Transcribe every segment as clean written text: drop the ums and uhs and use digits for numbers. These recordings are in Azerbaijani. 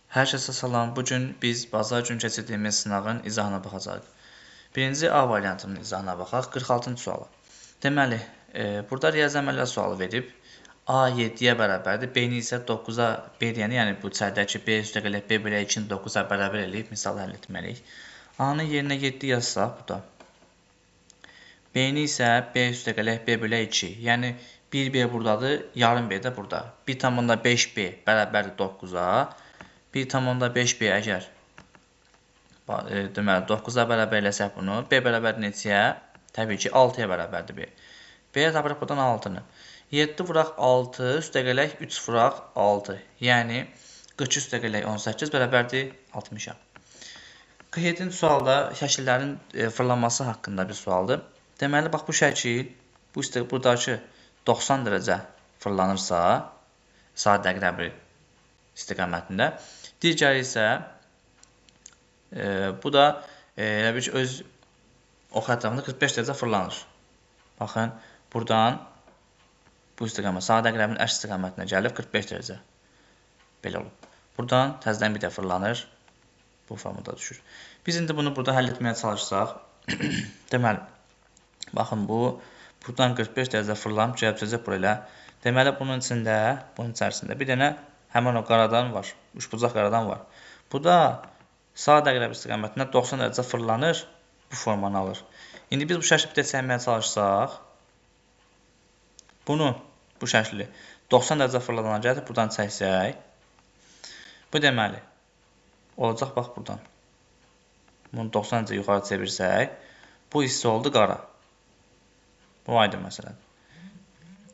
Hər kəsə salam. Bu gün biz bazar günü keçirdiyimiz sınağın izahına baxacağıq. Birinci A variantının izahına baxaq. 46-cı suala. Deməli, burada riyazi əməllər sualı verib. A 7-yə bərabərdir. B-ni isə 9-a, B deyəni, yəni bu içəridəki B üstəgələk B bölü 2-ni 9-a bərabər eləyib, misal həll etməliyik. A-nın yerinə 7 yazsaq burada. B-ni isə B üstəgələk B bölü 2. Yəni 1B buradadır, yarım B də burada. 1,5B bərabərdir 9-a. 1,5B əgər deməli 9-a bərabər eləsək bunu, B bərabər neçəyə? Təbii ki, 6-ya bərabərdir B. B-yə tapırıq buradan 6-nı. 7 vuraq 6, üstəgələk 3 vuraq 6. Yəni 42 üstəgələk 18 bərabərdir 60-a. 47-ci sualda şəkillərin fırlanması haqqında bir sualdır. Deməli, bax bu şəkil, bu buradakı 90 dərəcə fırlanırsa, saat əqrəbi istiqamətində. Digəri isə bu da elə bil ki, öz ox ətrafında 45 dərəcə fırlanır. Baxın, buradan bu istiqamət, saat əqrəbinin əks istiqamətinə gəlib 45 dərəcə. Belə olub. Buradan təzədən bir də fırlanır. Bu formada düşür. Biz indi bunu burada həll etməyə çalışsaq, deməli, baxın bu, buradan 45 dərəcə fırlanıb, gəlib düşəcək buraya. Deməli, bunun içində, bunun içərisində bir dənə həmin o qaradan var, üçbucaq qaradan var. Bu da saat əqrəbi istiqamətində 90 dərəcə fırlanır, bu formanı alır. İndi biz bu şəkli bir də çəkməyə çalışsaq, bunu, bu şəkli 90 dərəcə fırladana gəlib buradan çəksək, bu deməli, olacaq bax buradan. Bunu 90 dərəcə yuxarı çevirsək, bu hissə oldu qara. Bu aydın məsələdir.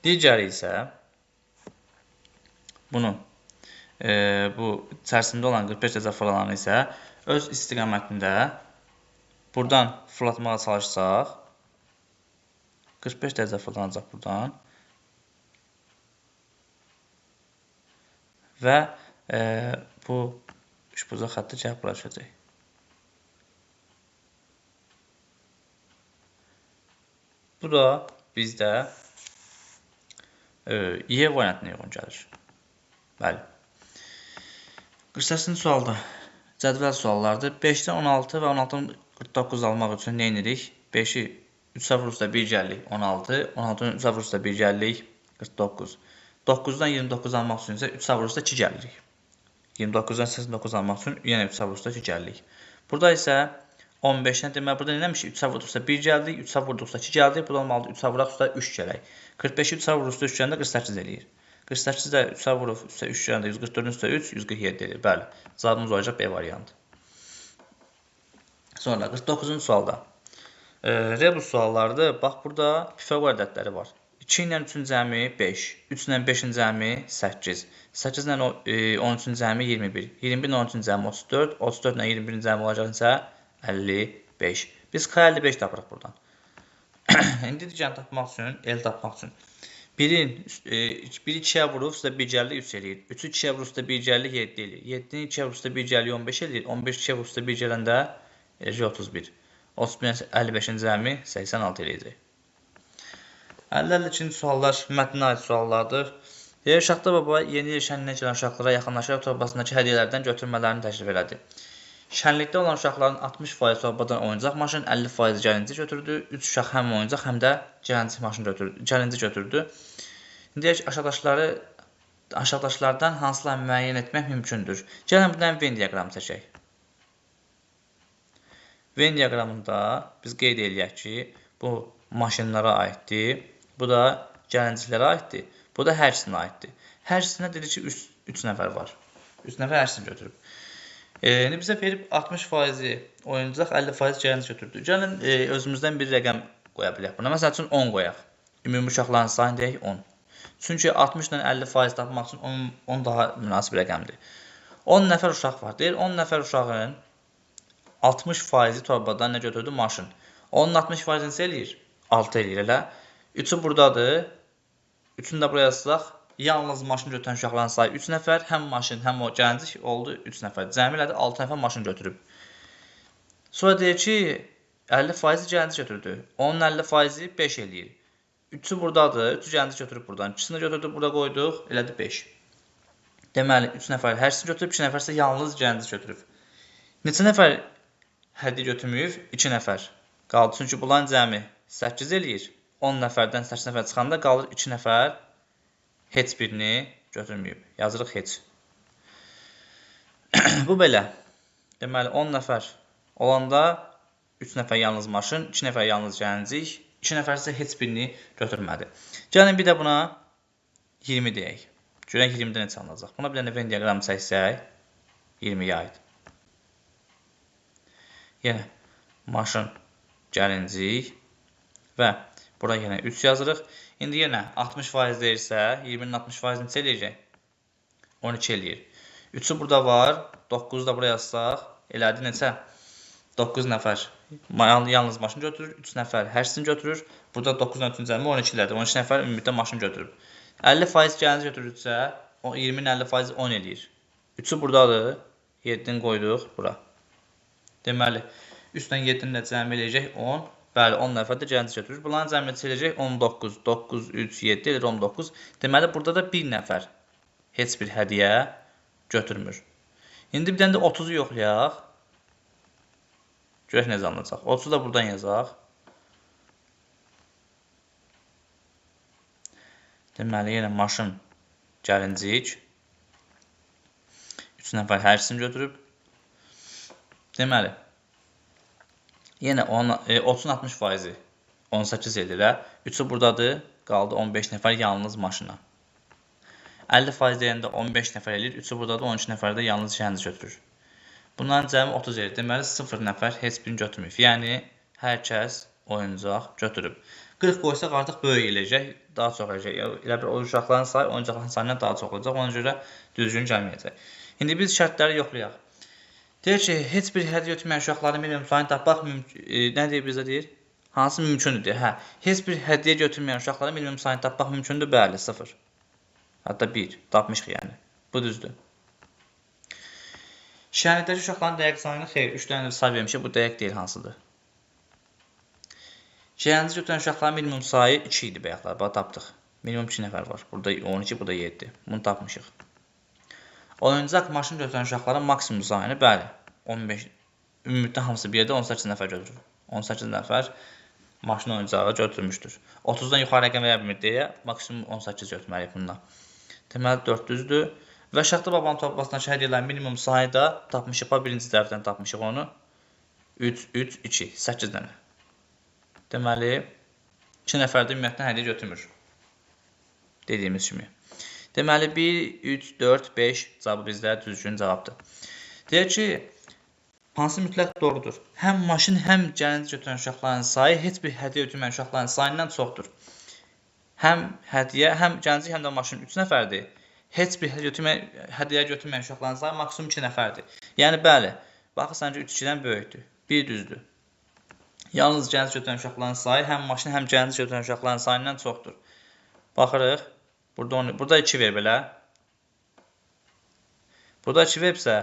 Digəri isə bunu, bu içərisində olan 45 dərəcə fırlananı isə öz istiqamətində buradan fırlatmağa çalışsaq, 45 dərəcə fırlanacaq buradan və bu üçbucaq xətti gəlib bura düşəcək. Bu da bizdə Y variantına uyğun gəlir. Bəli. 48-ci sualda cədvəl suallardır. 5-dən 16 və 16-dan 49 almaq üçün nə edirik? 5-i 3-ə vurursa 1 gəlirik 16, 16-dan 3-ə vurursa 1 gəlirik 49. 9-dan 29 almaq üçün isə 3-ə vurursa 2 gəlirik. 29-dan 89 almaq üçün yenə 3-ə vurursa 2 gəlirik. Burada isə 15-dən deməli, burada nə eləmişik? 3-ə vurduqsa 1 gəldik, 3-ə vurduqsa 2 gəldik. Burada olmalıdır 3-ə vuraq 3 gələk. 45-i 3-ə vurursa 3 gələndə 48 eləyir. 48-də 3-ə vurub 3 gələndə 144-ün üstə 3, 147 eləyir. Bəli, cavabımız olacaq B variantı. Sonra 49-cu sualda rebus suallardır. Bax, burada Pifaqor ədədləri var. 2 ilə 3-ün cəmi 5, 3 ilə 5-in cəmi 8, 8 ilə 13-ün cəmi 21, 21 ilə 13-ün cəmi 34, 34 ilə 21-in cəmi olacaq isə 55. Biz K55 tapırıq buradan. İndi digərini tapmaq üçün, L tapmaq üçün. 1-i 2-yə vurub, üstə 1 gəlir, 3 eləyir. 3-ü 2-yə vurub, üstə 1 gəlir, 7 eləyir. 7-ni 2-yə vurub, üstə 1 gəlir, 15 eləyir. 15 2-yə vurub, üstə 1 gələndə 31. 31 55-in cəmi 86 eləyəcək. 50-52-ci suallar mətninə aid suallardır. Deyir, Şaxta baba yeni il şənliyinə gələn uşaqlara yaxınlaşaraq torbasındakı hədiyyələrdən götürmələrini təklif elədi. Şənlikdə olan uşaqların 60% torbadan oyuncaq maşın, 50% gəlincik götürdü. 3 uşaq həm oyuncaq, həm də gəlincik maşın götürdü. Gəlincik götürdü. Deyək, aşağıdakılardan hansılarını müəyyən etmək mümkündür? Gəlin buradan Venn diaqramı çəkək. Venn diaqramında biz qeyd eləyək ki, bu maşınlara aiddir, bu da gəlinciklərə aiddir, bu da hər ikisinə aiddir. Hər ikisinə dedi ki, 3 nəfər var. 3 nəfər hər ikisini götürüb. İndi bizə verib 60% oyuncaq, 50% gəlincik götürdü. Gəlin özümüzdən bir rəqəm qoya bilək buna. Məsəl üçün 10 qoyaq. Ümumi uşaqların sayını deyək 10. Çünki 60 ilə 50% tapmaq üçün 10 daha münasib rəqəmdir. 10 nəfər uşaq var. Deyir, 10 nəfər uşağın 60% torbadan nə götürdü? Maşın. Onun 60% neçə eləyir? 6 eləyir elə. 3-ü buradadır. 3-ünü də buraya yazsaq, yalnız maşın götürən uşaqların sayı 3 nəfər, həm maşın, həm o gəlincik oldu 3 nəfər. Cəmi elədi 6 nəfər maşın götürüb. Sonra deyir ki, 50% gəlincik götürdü. Onun 50% 5 eləyir. 3-ü buradadır, 3-ü gəlincik götürüb buradan. 2-sini götürdü, burada qoyduq, elədi 5. Deməli, 3 nəfər hər ikisini götürüb, 2 nəfər isə yalnız gəlincik götürüb. Neçə nəfər hədiyyə götürməyib? 2 nəfər qaldı. Çünki bunların cəmi 8 eləyir. 10 nəfərdən 8 nəfər çıxanda qalır 2 nəfər heç birini götürməyib. Yazırıq heç. Bu belə. Deməli, 10 nəfər olanda 3 nəfər yalnız maşın, 2 nəfər yalnız gəlincik, 2 nəfər isə heç birini götürmədi. Gəlin bir də buna 20 deyək. Görək 20-də neçə alınacaq. Buna bir dənə Venn diaqramı çəksək, 20-yə aid. Yenə maşın, gəlincik və bura yenə 3 yazırıq. İndi yenə 60% deyirsə, 20-nin 60% neçə eləyəcək? 12 eləyir. 3-ü burada var, 9-u da buraya yazsaq, elədi neçə? 9 nəfər yalnız maşın götürür, 3 nəfər hər ikisini götürür. Burada 9-dan 3-ün cəmi 12 elədi. 12 nəfər ümumiyyətlə maşın götürüb. 50% gəlincik götürürsə, 20-nin 50% 10 eləyir. 3-ü buradadır, 7-ni qoyduq bura. Deməli, 3-dən 7-ni də cəmi eləyəcək 10. Bəli, 10 nəfər də gəlincik götürür. Bunların cəmi eləyəcək 19. 9, 3, 7 eləyir 19. Deməli, burada da 1 nəfər heç bir hədiyyə götürmür. İndi bir dənə də 30-u yoxlayaq. Görək necə alınacaq. 30-u da buradan yazaq. Deməli, yenə maşın, gəlincik. 3 nəfər hər ikisini götürüb. Deməli, yenə 30-un 60% 18 edir. 3-ü buradadır, qaldı 15 nəfər yalnız maşına. 50% deyəndə 15 nəfər eləyir, 3-ü buradadır, 13 nəfər də yalnız gəlincik götürür. Bunların cəmi 30 eləyir. Deməli, 0 nəfər heç birini götürməyib. Yəni, hər kəs oyuncaq götürüb. 40 qoysaq artıq böyük eləyəcək, daha çox eləyəcək. Elə bir uşaqların sayı oyuncaqların sayından daha çox olacaq. Ona görə düzgün gəlməyəcək. İndi biz şərtləri yoxlayaq. Deyir ki, heç bir hədiyyə götürməyən uşaqların minimum sayını tapmaq mümkün. Nə deyir bizə deyir? Hansı mümkündür deyir. Hə, heç bir hədiyyə götürməyən uşaqların minimum sayını tapmaq mümkündür? Bəli, 0. Hətta 1. Tapmışıq yəni. Bu düzdür. Şənlikdəki uşaqların dəqiq sayını xeyr, 3 dənə say vermişik. Bu dəqiq deyil hansıdır. Gəlincik götürən uşaqların minimum sayı 2 idi bayaqlar. Bax, tapdıq. Minimum 2 nəfər var. Burada 12, burada 7. Bunu tapmışıq. Oyuncaq maşın götürən uşaqların maksimum sayını, bəli, 15. Ümumiyyətlə hamısı bir yerdə 18 nəfər götürür. 18 nəfər maşın oyuncağı götürmüşdür. 30-dan yuxarı rəqəm verə bilmir deyə maksimum 18 götürməliyik bundan. Deməli, 400-dür. Və Şaxta babanın torbasındakı hədiyyələrin minimum sayı da tapmışıq. Bax, birinci dəfədən tapmışıq onu. 3, 3, 2, 8 dənə. Deməli, 2 nəfər də ümumiyyətlə hədiyyə götürmür. Dediyimiz kimi. Deməli, 1, 3, 4, 5 cavabı bizdə düzgün cavabdır. Deyək ki, hansı mütləq doğrudur? Həm maşın, həm gəlincik götürən uşaqların sayı heç bir hədiyyə götürməyən uşaqların sayından çoxdur. Həm hədiyyə, həm gəlincik, həm də maşın 3 nəfərdir. Heç bir hədiyyə götürməyən uşaqların sayı maksimum 2 nəfərdir. Yəni, bəli, baxırsan ki, 3 2-dən böyükdür. 1 düzdür. Yalnız gəlincik götürən uşaqların sayı həm maşın, həm gəlincik götürən uşaqların sayından çoxdur. Baxırıq, burada 2 ver belə. Burada 2 veribsə,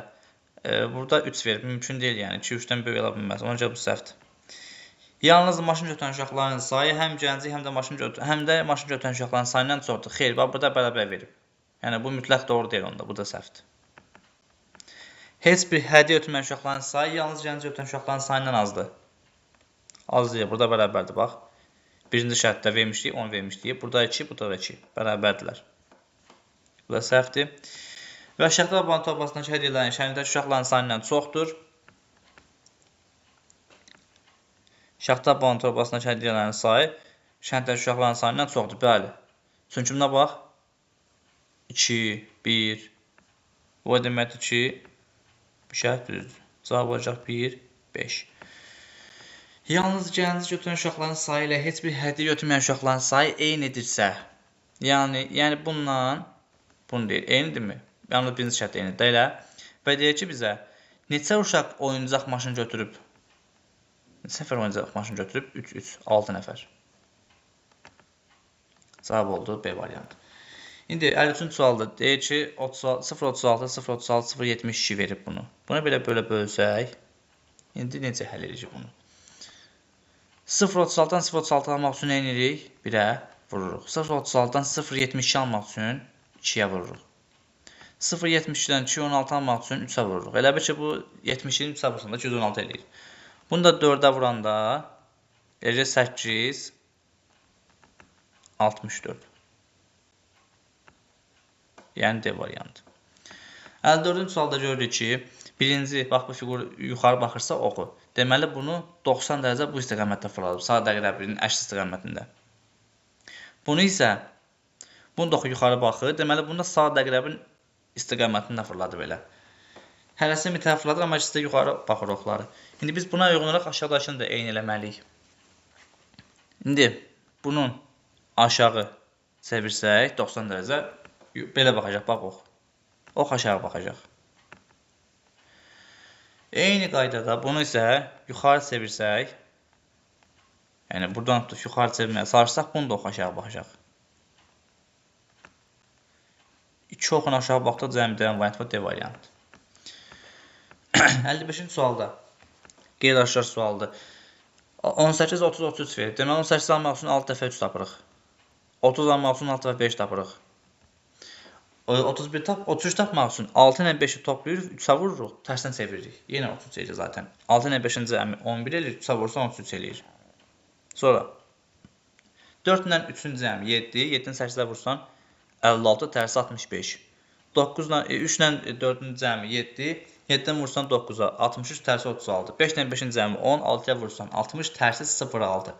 burada 3 verib. Mümkün deyil, yəni 2 3-dən böyük ola bilməz. Ona görə bu səhvdir. Yalnız maşın götürən uşaqların sayı həm gəlincik, həm də maşın götürən uşaqların sayından çoxdur. Xeyr, bax, burada bərabər verib. Yəni, bu mütləq doğru deyil onda, bu da səhvdir. Heç bir hədiyyə götürməyən uşaqların sayı yalnız gəlincik götürən uşaqların sayından azdır. Az deyil, burada bərabərdir, bax. Birinci şərtdə vermişdik, 10 vermişdik. Burada 2, burada da 2. Bərabərdirlər. Bu da səhvdir. Və Şaxta babanın torbasındakı hədiyyələrin şənlikdəki uşaqların sayından çoxdur. Şaxta babanın torbasındakı hədiyyələrin sayı şənlikdəki uşaqların sayından çoxdur. Bəli. Çünki buna bax. 2, 1. Bu deməkdir ki, bu şərt düzdür. Cavab olacaq 1, 5. Yalnız gəlincik götürən uşaqların sayı ilə heç bir hədiyyə götürməyən uşaqların sayı eynidirsə, yəni bununla bunu deyir, eynidirmi? Yalnız birinci şərt eynidir elə. Və deyir ki bizə, neçə uşaq oyuncaq maşın götürüb? Neçə nəfər oyuncaq maşın götürüb? 3, 3, 6 nəfər. Cavab oldu B variantı. İndi 53-cü sualda deyir ki, 0,36, 0,36, 0,72 verib bunu. Bunu belə belə bölsək, indi necə həll edəcək bunu? 0,36-dan 0,36 almaq üçün nə edirik? 1-ə vururuq. 0,36-dan 0,72 almaq üçün 2-yə vururuq. 0,72-dən 2,16 almaq üçün 3-ə vururuq. Elə bil ki, bu 72-ni 3-ə vursan da 216 eləyir. Bunu da 4-ə vuranda eləcək 8, 64. Yəni D variantı. 54-cü sualda görürük ki, birinci, bax bu fiqur yuxarı baxırsa oxu. Deməli, bunu 90 dərəcə bu istiqamətdə fırladıb, sağ dəqirəbinin əks istiqamətində. Bunu isə, bunu da oxu yuxarı baxır, deməli, bunu da sağ dəqirəbin istiqamətində fırladıb elə. Hərəsini bir tərəf fırladır, amma ikisi də yuxarı baxır oxları. İndi biz buna uyğun olaraq aşağıdakını da eyni eləməliyik. İndi bunun aşağı çevirsək 90 dərəcə belə baxacaq, bax ox. Ox aşağı baxacaq. Eyni qaydada bunu isə yuxarı çevirsək, yəni buradan tutub yuxarı çevirməyə çalışsaq, bunu da ox aşağı baxacaq. İki oxun aşağı baxdı, cəmi deyən variant var, D variantı. 55-ci sualda qeyri-aşkar sualdır. 18, 30, 33 verir. Deməli, 18 almaq üçün 6 dəfə 3 tapırıq. 30 almaq üçün 6 dəfə 5 tapırıq. 31 tap, 33 tapmaq üçün 6 ilə 5-i toplayırıq, 3-ə vururuq, tərsinə çeviririk. Yenə 33 eləyir zaten. 6 ilə 5-in cəmi 11 eləyir, 3-ə vursan 33 eləyir. Sonra 4 ilə 3-ün cəmi 7, 7-ni 8-ə vursan 56, tərsi 65. 9 ilə 3 ilə 4-ün cəmi 7, 7-dən vursan 9-a 63, tərsi 36. 5 ilə 5-in cəmi 10, 6-ya vursan 60, tərsi 0,6.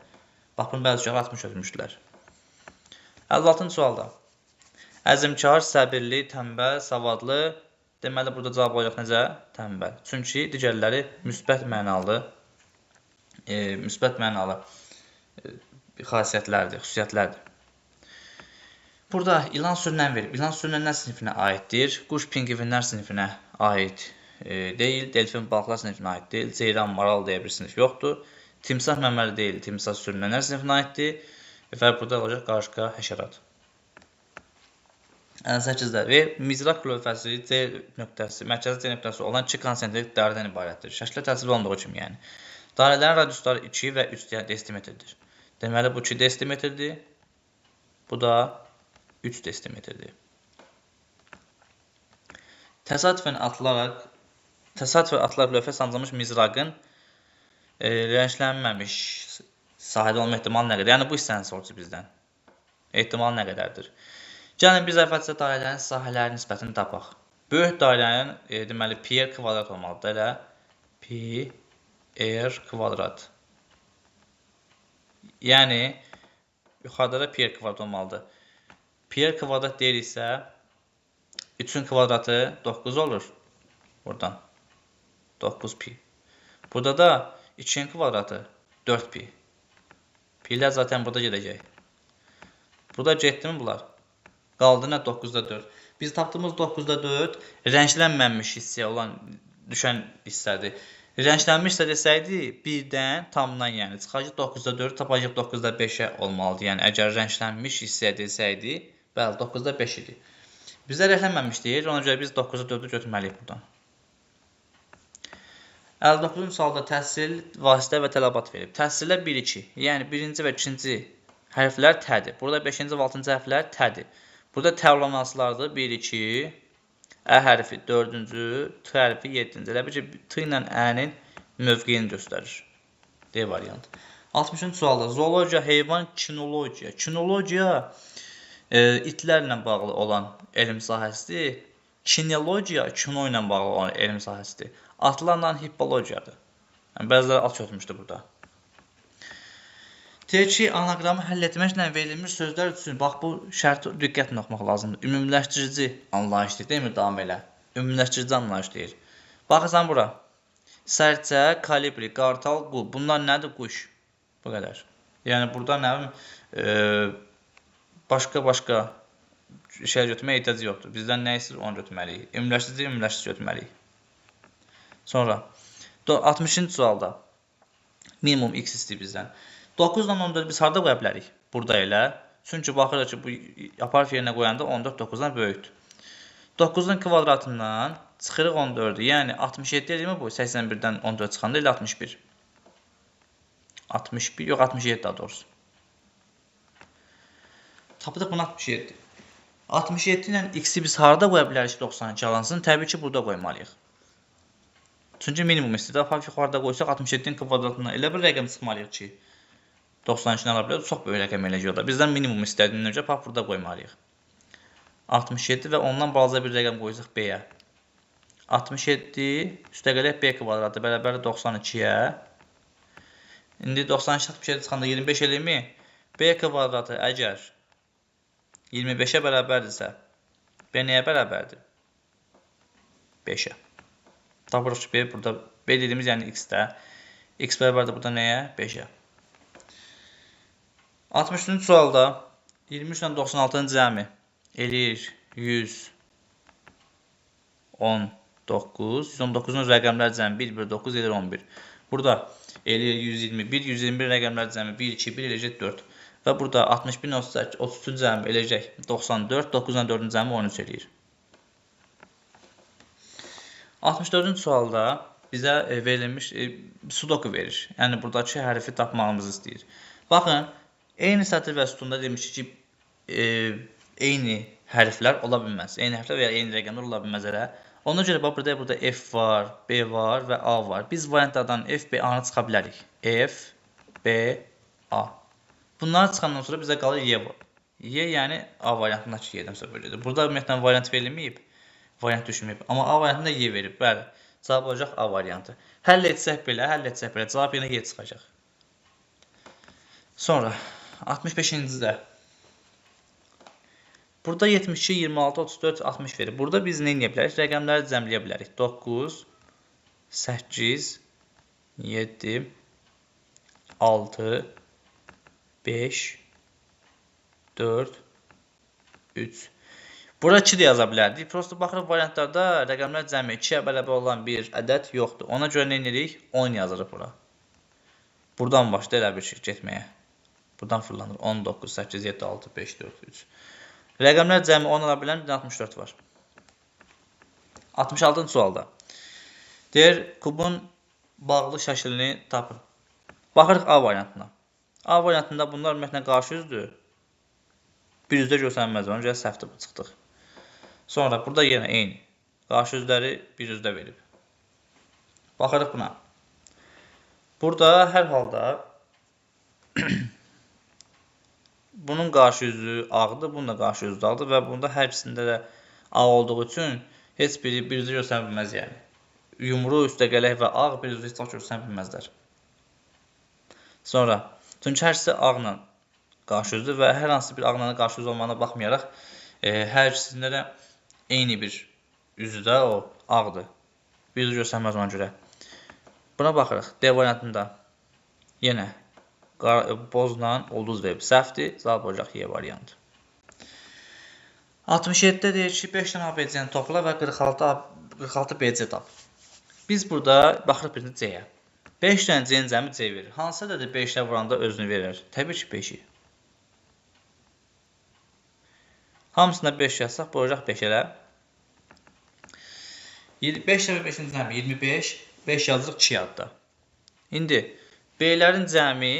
Bax, bunu bəzi uşaqlar 60 ötmüşdülər. 56-cı sualda. Əzmkar, səbirli, tənbəl, savadlı. Deməli, burada cavab olacaq necə? Tənbəl. Çünki digərləri müsbət mənalı, xasiyyətlərdir, xüsusiyyətlərdir. Burada ilan sürünən verib. İlan sürünənlər sinifinə aiddir. Quş pinqvinlər sinifinə aid deyil. Delfin balıqlar sinifinə aid deyil. Ceyran, maral deyə bir sinif yoxdur. Timsah məməli deyil. Timsah sürünənlər sinifinə aiddir. Və burada olacaq qarışqa, həşərat. 58-də və mizraq lövhəsi C nöqtəsi, mərkəzi C nöqtəsi olan iki konsentrik dairədən ibarətdir. Şəkildə təsvir olunduğu kimi yəni. Dairələrin radiusları 2 və 3 desimetrdir. Deməli, bu 2 desimetrdir. Bu da 3 desimetrdir. Təsadüfən atılaraq lövhə sancılmış mizraqın rənglənməmiş sahədə olma ehtimalı nə qədər? Yəni, bu hissəni soruşur bizdən. Ehtimal nə qədərdir? Gəlin, biz əvvəlcə dairələrin sahələri nisbətini tapaq. Böyük dairənin, deməli, pi r kvadrat olmalıdır, elə. Pi r kvadrat. Yəni, yuxarıda da pi r kvadrat olmalıdır. Pi r kvadrat deyiriksə, 3-ün kvadratı 9 olur. Buradan. 9 pi. Burada da 2-nin kvadratı 4 pi. Pilər zaten burada gedəcək. Burada getdi mi bunlar? Qaldı nə? 9-da 4. Biz tapdığımız 9-da 4 rənglənməmiş hissəyə olan düşən hissədir. Rənglənmişsə desəydi, 1-dən tamdan yəni çıxacaq 9-da 4, tapacaq 9-da 5-ə olmalıdır. Yəni əgər rənglənmiş hissəyə desəydi, bəli 9-da 5 idi. Bizə rənglənməmiş deyir, ona görə biz 9-da 4-ü götürməliyik buradan. 59-cu sualda təhsil, vasitə və tələbat verib. Təhsilə 1-2, yəni birinci və ikinci hərflər tədir. Burada 5-ci və 6-cı hərflər tədir. Burada tə olan hansılardır? 1, 2, Ə hərfi 4-cü, T hərfi 7-ci. Elə bil ki, T ilə Ə-nin mövqeyini göstərir. D variantı. 60-cı sualda zoologiya, heyvan, kinologiya. Kinologiya itlərlə bağlı olan elm sahəsidir. Kinologiya kino ilə bağlı olan elm sahəsidir. Atlarla hippologiyadır. Yəni, bəziləri at götürmüşdü burada. Deyir ki, anaqramı həll etməklə verilmiş sözlər üçün, bax bu şərti diqqətlə oxumaq lazımdır. Ümumiləşdirici anlayış deyir, deyilmi davam elə? Ümumiləşdirici anlayış deyir. Baxırsan bura. Sərçə, kalibri, qartal, qu. Bunlar nədir? Quş. Bu qədər. Yəni, burada nə bilim, başqa-başqa şey götürməyə ehtiyac yoxdur. Bizdən nə istəyir, onu götürməliyik. Ümumiləşdirici, ümumiləşdirici götürməliyik. Sonra, 60-cı sualda minimum x istəyir bizdən. 9 ilə 14 biz harada qoya bilərik? Burada elə. Çünki baxırıq ki, bu aparıb yerinə qoyanda 14 9-dan böyükdür. 9-un kvadratından çıxırıq 14-ü. Yəni 67 eləyirmi bu? 81-dən 14 çıxanda elə 61. 61, yox 67 daha doğrusu. Tapdıq bunu 67. 67 ilə x-i biz harada qoya bilərik ki, 92 alınsın? Təbii ki, burada qoymalıyıq. Çünki minimum istəyir. Aparıb yuxarıda qoysaq 67-nin kvadratından elə bir rəqəm çıxmalıyıq ki, 92-ni ala bilər. Çox böyük rəqəm eləyəcək o da. Bizdən minimum istədiyinə görə aparıb burada qoymalıyıq. 67 və ondan balaca bir rəqəm qoysaq B-yə. 67 üstəgələk B kvadratı bərabərdir 92-yə. İndi 92 67 çıxanda 25 eləyirmi? B kvadratı əgər 25-ə bərabərdirsə, B nəyə bərabərdir? 5-ə. Tapırıq ki, B burada, B dediyimiz yəni x-də. X bərabərdir burada nəyə? 5-ə. 63-cü sualda 23 ilə 96-nın cəmi eləyir 119. 119-un rəqəmlər cəmi 1, 1, 9 eləyir 11. Burada eləyir 121. 121 rəqəmlər cəmi 1, 2, 1 eləyəcək 4. Və burada 61 33-ün cəmi eləyəcək 94, 9 ilə 4-ün cəmi 13 eləyir. 64-cü sualda bizə verilmiş sudoku verir. Yəni buradakı hərfi tapmağımızı istəyir. Baxın, eyni sətir və sütunda demişik ki, eyni hərflər ola bilməz. Eyni hərflər və ya eyni rəqəmlər ola bilməz elə. Ona görə bax burada F var, B var və A var. Biz variantlardan F, B, A-nı çıxa bilərik. F, B, A. Bunlar çıxandan sonra bizə qalır Y var. Y yəni A variantındakı Y-dən söhbət gedir. Burada ümumiyyətlə variant verilməyib, variant düşməyib. Amma A variantında Y verib. Bəli, cavab olacaq A variantı. Həll etsək belə, cavab yenə Y çıxacaq. Sonra 65-cidə. Burada 72, 26, 34, 60 verir. Burada biz nə edə bilərik? Rəqəmləri cəmləyə bilərik. 9, 8, 7, 6, 5, 4, 3. Bura 2 də yaza bilərdik. Prosto baxırıq variantlarda rəqəmlər cəmi 2-yə bərabər olan bir ədəd yoxdur. Ona görə nə edirik? 10 yazırıq bura. Buradan başlayır elə bir şey getməyə. Buradan fırlanır. 10, 9, 8, 7, 6, 5, 4, 3. Rəqəmlər cəmi 10 ola bilən 64 var. 66-cı sualda. Deyir, kubun bağlı şəklini tapın. Baxırıq A variantına. A variantında bunlar ümumiyyətlə qarşı üzdür. Bir üzdə görsənməz. Ona görə səhvdir bu çıxdıq. Sonra burada yenə eyni. Qarşı üzləri bir üzdə verib. Baxırıq buna. Burada hər halda bunun qarşı üzü ağdır, bunun da qarşı üzü ağdır və bunda hər ikisində də ağ olduğu üçün heç biri bir üzdə görsənə bilməz yəni. Yumru, üstəgələk və ağ bir üzdə heç vaxt görsənə bilməzlər. Sonra, çünki hər ikisi ağla qarşı üzdür və hər hansı bir ağla qarşı üz olmağına baxmayaraq hər ikisində də eyni bir üzü də o ağdır. Bir üzü görsənməz ona görə. Buna baxırıq. D variantında yenə bozla ulduz verib. Səhvdir. Cavab olacaq Y variantı. 67-də deyir ki, 5 dənə ABC-ni topla və 46 BC tap. Biz burada baxırıq birinci C-yə. 5 dənə C-nin cəmi C verir. Hansı ədədi 5-ə vuranda özünü verir? Təbii ki, 5-i. Hamısına 5 yazsaq, bu olacaq 5 elə. 5 dəfə 5-in cəmi 25, 5 yazırıq 2 yadda. İndi B-lərin cəmi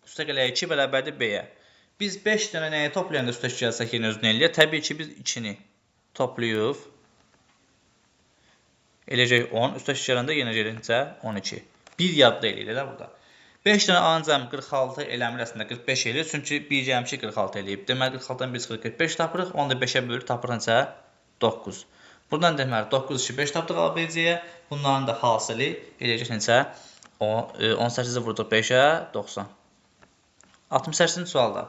üstəgələk 2 bərabərdir B-yə. Biz 5 dənə nəyi toplayanda üstə gəlsək yenə özünü eləyər. Təbii ki, biz 2-ni toplayıb eləyəcək 10. Üstə gələndə yenə gəlincə 12. 1 yadda eləyir elə burada. 5 dənə A-nın cəmi 46 eləmir, əslində 45 eləyir. Çünki 1 cəmi 46 eləyib. Deməli 46-dan 1 çıxır 45 tapırıq. Onu da 5-ə bölür, tapırıq neçə? 9. Buradan deməli 9, 2, 5 tapdıq ABC-yə. Bunların da hasili eləyəcək neçə? 18-i vurduq 5-ə, 90. 68-ci sualda.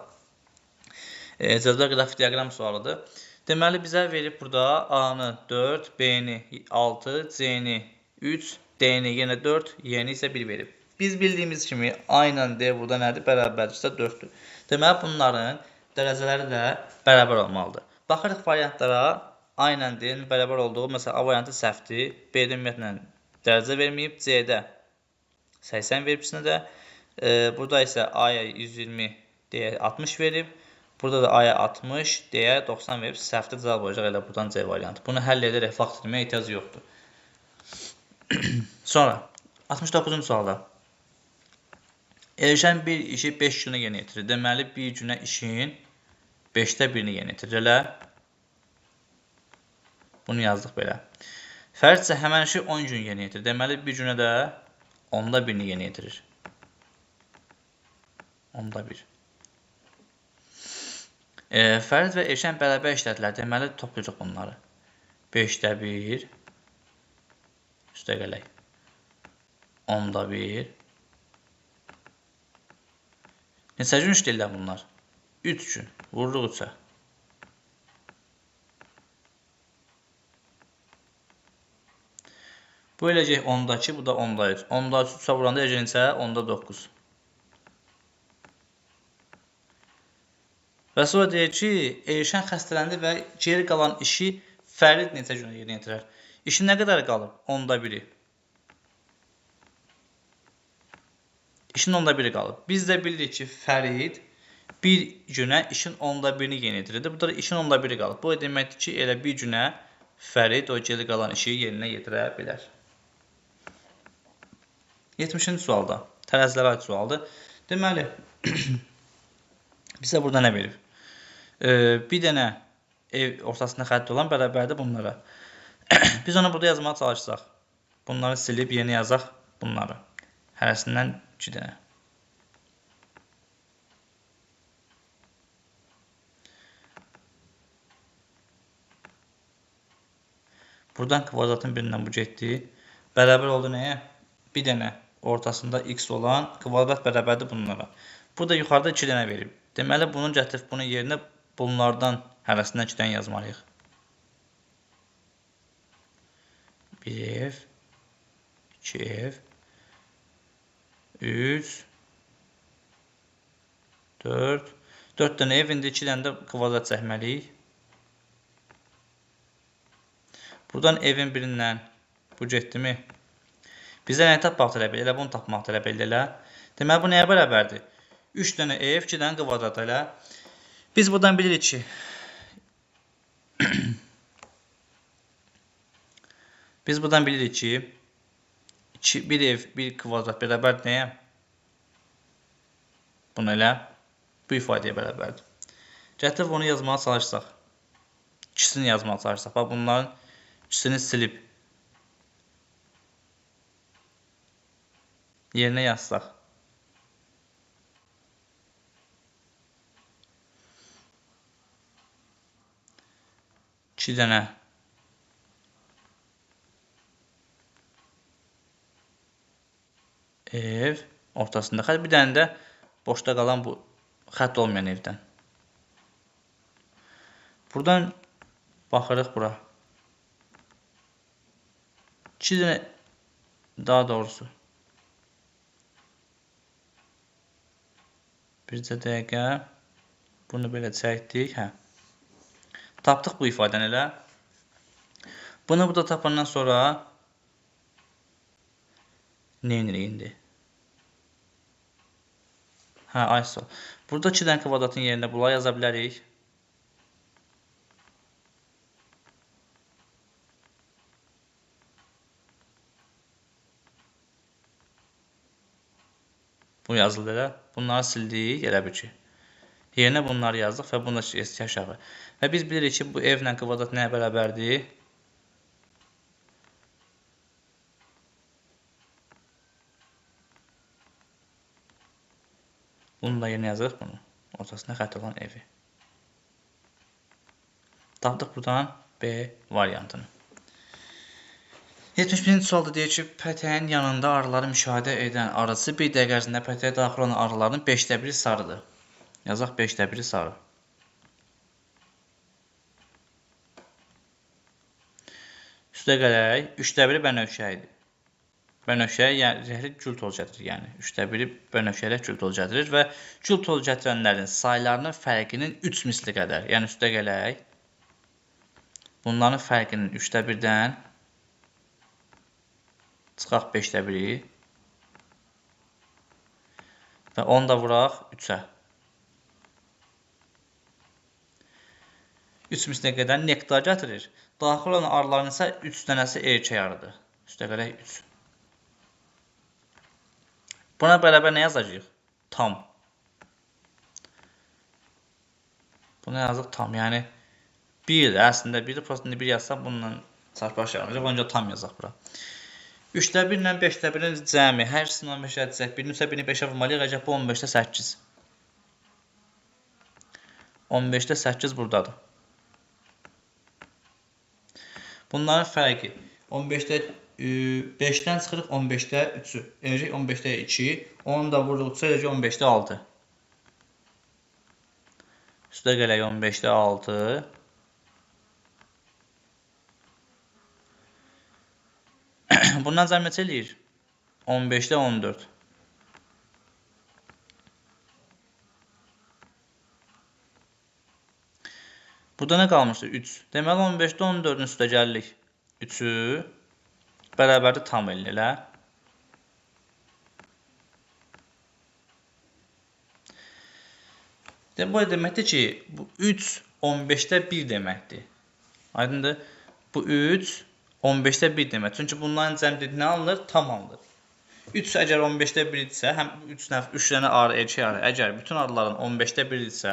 Cədvəl qrafik diaqram sualıdır. Deməli bizə verib burada A-nı 4, B-ni 6, C-ni 3, D-ni yenə 4, Y-ni isə 1 verib. Biz bildiyimiz kimi A ilə D burada nədir? Bərabərdirsə 4-dür. Deməli bunların dərəcələri də bərabər olmalıdır. Baxırıq variantlara. A ilə D-nin bərabər olduğu, məsələn A variantı səhvdir. B-də ümumiyyətlə dərəcə verməyib, C-də 80 verib ikisində də. Burada isə A-ya 120, D-yə 60 verib. Burada da A-ya 60, D-yə 90 verib. Səhvdə cavab olacaq elə buradan C variantı. Bunu həll edərək vaxt itirməyə ehtiyac yoxdur. Sonra 69-cu sualda. Elşən bir işi 5 günə yerinə yetirir. Deməli, bir günə işin 5-də 1-ini yerinə yetirir. Elə Bunu yazdıq belə. Fərid isə həmən işi 10 gün yerinə yetirir. Deməli, bir günə də 10-da 1-ni yerinə yetirir. 10-da 1. Fərid və Elşən bərabər işlədilər. Deməli, toplayacaq bunları. 5-də 1 üstə gələk. 10-da 1. Neçə gün işləyirlər bunlar? 3 gün. Vururuq 3-ə. Bu eləcək 10-da 2, bu da 10-da 3. 10-da 3 3-ə vuranda eləcək neçə? 10-da 9. Və sonra deyir ki, Elşən xəstələndi və geri qalan işi Fərid neçə günə yerinə yetirər? İşin nə qədər qalıb? 10-da 1-i. İşin 10-da 1-i qalıb. Biz də bilirik ki, Fərid bir günə işin 10-da 1-ni yerinə yetirirdi. Bu da işin 10-da 1-i qalıb. Bu deməkdir ki, elə bir günə Fərid o geri qalan işi yerinə yetirə bilər. 70-ci sualda. Tərəzilərə aid sualdır. Deməli, bizə burada nə verib? Bir dənə ev ortasında xətti olan bərabərdir bunlara. Biz onu burada yazmağa çalışsaq. Bunları silib yeni yazaq bunları. Hərəsindən 2 dənə. Buradan kvadratın birindən bu getdi. Bərabər oldu nəyə? Bir dənə ortasında x olan kvadrat bərabərdir bunlara. Burada yuxarıda 2 dənə verib. Deməli, bunu gətirib bunun yerinə bunlardan hərəsindən 2 dənə yazmalıyıq. 1 ev, 2 ev, 3, 4. 4 dənə ev, indi 2 dənə də kvadrat çəkməliyik. Buradan evin birindən bu getdimi? Bizə nəyi tapmaq tələb edir? Elə bunu tapmaq tələb edir elə. Deməli, bu nəyə bərabərdir? 3 dənə ev, 2 dənə kvadrat elə. Biz buradan bilirik ki, bir ev, bir kvadrat bərabərdir nəyə? Bunu elə bu ifadəyə bərabərdir. Gətirib onu yazmağa çalışsaq, ikisini yazmağa çalışsaq, bax bunların ikisini silib yerinə yazsaq. İki dənə ev ortasında xətt, bir dənə də boşda qalan bu xətt olmayan evdən. Buradan baxırıq bura. 2 dənə, daha doğrusu. Bircə dəqiqə bunu belə çəkdik. Hə. Tapdıq bu ifadəni elə. Bunu burada tapandan sonra nə edirik indi? Hə, ay sağ ol. Burada 2 dənə kvadratın yerinə bunları yaza bilərik. Bu yazıldı elə. Bunları sildik, elə bil ki. Yerinə bunları yazdıq və bunu da aşağı. Və biz bilirik ki, bu evlə kvadrat nəyə bərabərdir? Bunu da yerinə yazırıq bunu. Ortasında xətt olan evi. Tapdıq buradan B variantını. 71-ci sualda deyir ki, pətəyin yanında arıları müşahidə edən arıçı bir dəqiqə ərzində pətəyə daxil olan arıların 5-də 1-i sarıdır. Yazaq 5-də 1-i sarı. Üstə gələk, 3-də 1-i bənövşə idi. Bənövşəyə yəni, zəhri gül tozu gətirir. Yəni 3-də 1-i bənövşəyə gül tozu gətirir və gül tozu gətirənlərin saylarının fərqinin 3 misli qədər. Yəni üstə gələk, bunların fərqinin 3-də 1-dən çıxaq 5-də 1-i və onu da vuraq 3-ə. 3 mislinə qədər nektar gətirir. Daxil olan arıların isə 3 dənəsi erkək arıdır. Üstə gələk 3. Buna bərabər nə yazacağıq? Tam. Buna yazıq tam. Yəni 1-dir. Əslində 1-dir. Prosta indi 1 yazsam bununla çarpış yaranacaq. Ona görə tam yazaq bura. 3-də 1 ilə 5-də 1-in cəmi. Hər ikisini 15-ə edəcək. Birini 3-ə, birini 5-ə vurmalıyıq. Əgər bu 15-də 8. 15-də 8 buradadır. Bunların fərqi 15-də 5-dən çıxırıq 15-də 3-ü. Eləcək 15-də 2. Onu da vururuq 3-ə, eləcək 15-də 6. Üstə gələk 15-də 6. Bundan cəm neçə eləyir? 15-də 14. Burada nə qalmışdı? 3. Deməli, 15-də 14-ün üstə gəlirik. 3-ü bərabərdir tam eləyir, elə. Bu deməkdir ki, bu 3 15-də 1 deməkdir. Aydındır? Bu 3 15-də 1 demək. Çünki bunların cəm dediyi nə alınır? Tam alınır. 3 əgər 15-də 1 idisə, həm 3 dənə arı, erkək arı, əgər bütün arıların 15-də 1 idisə,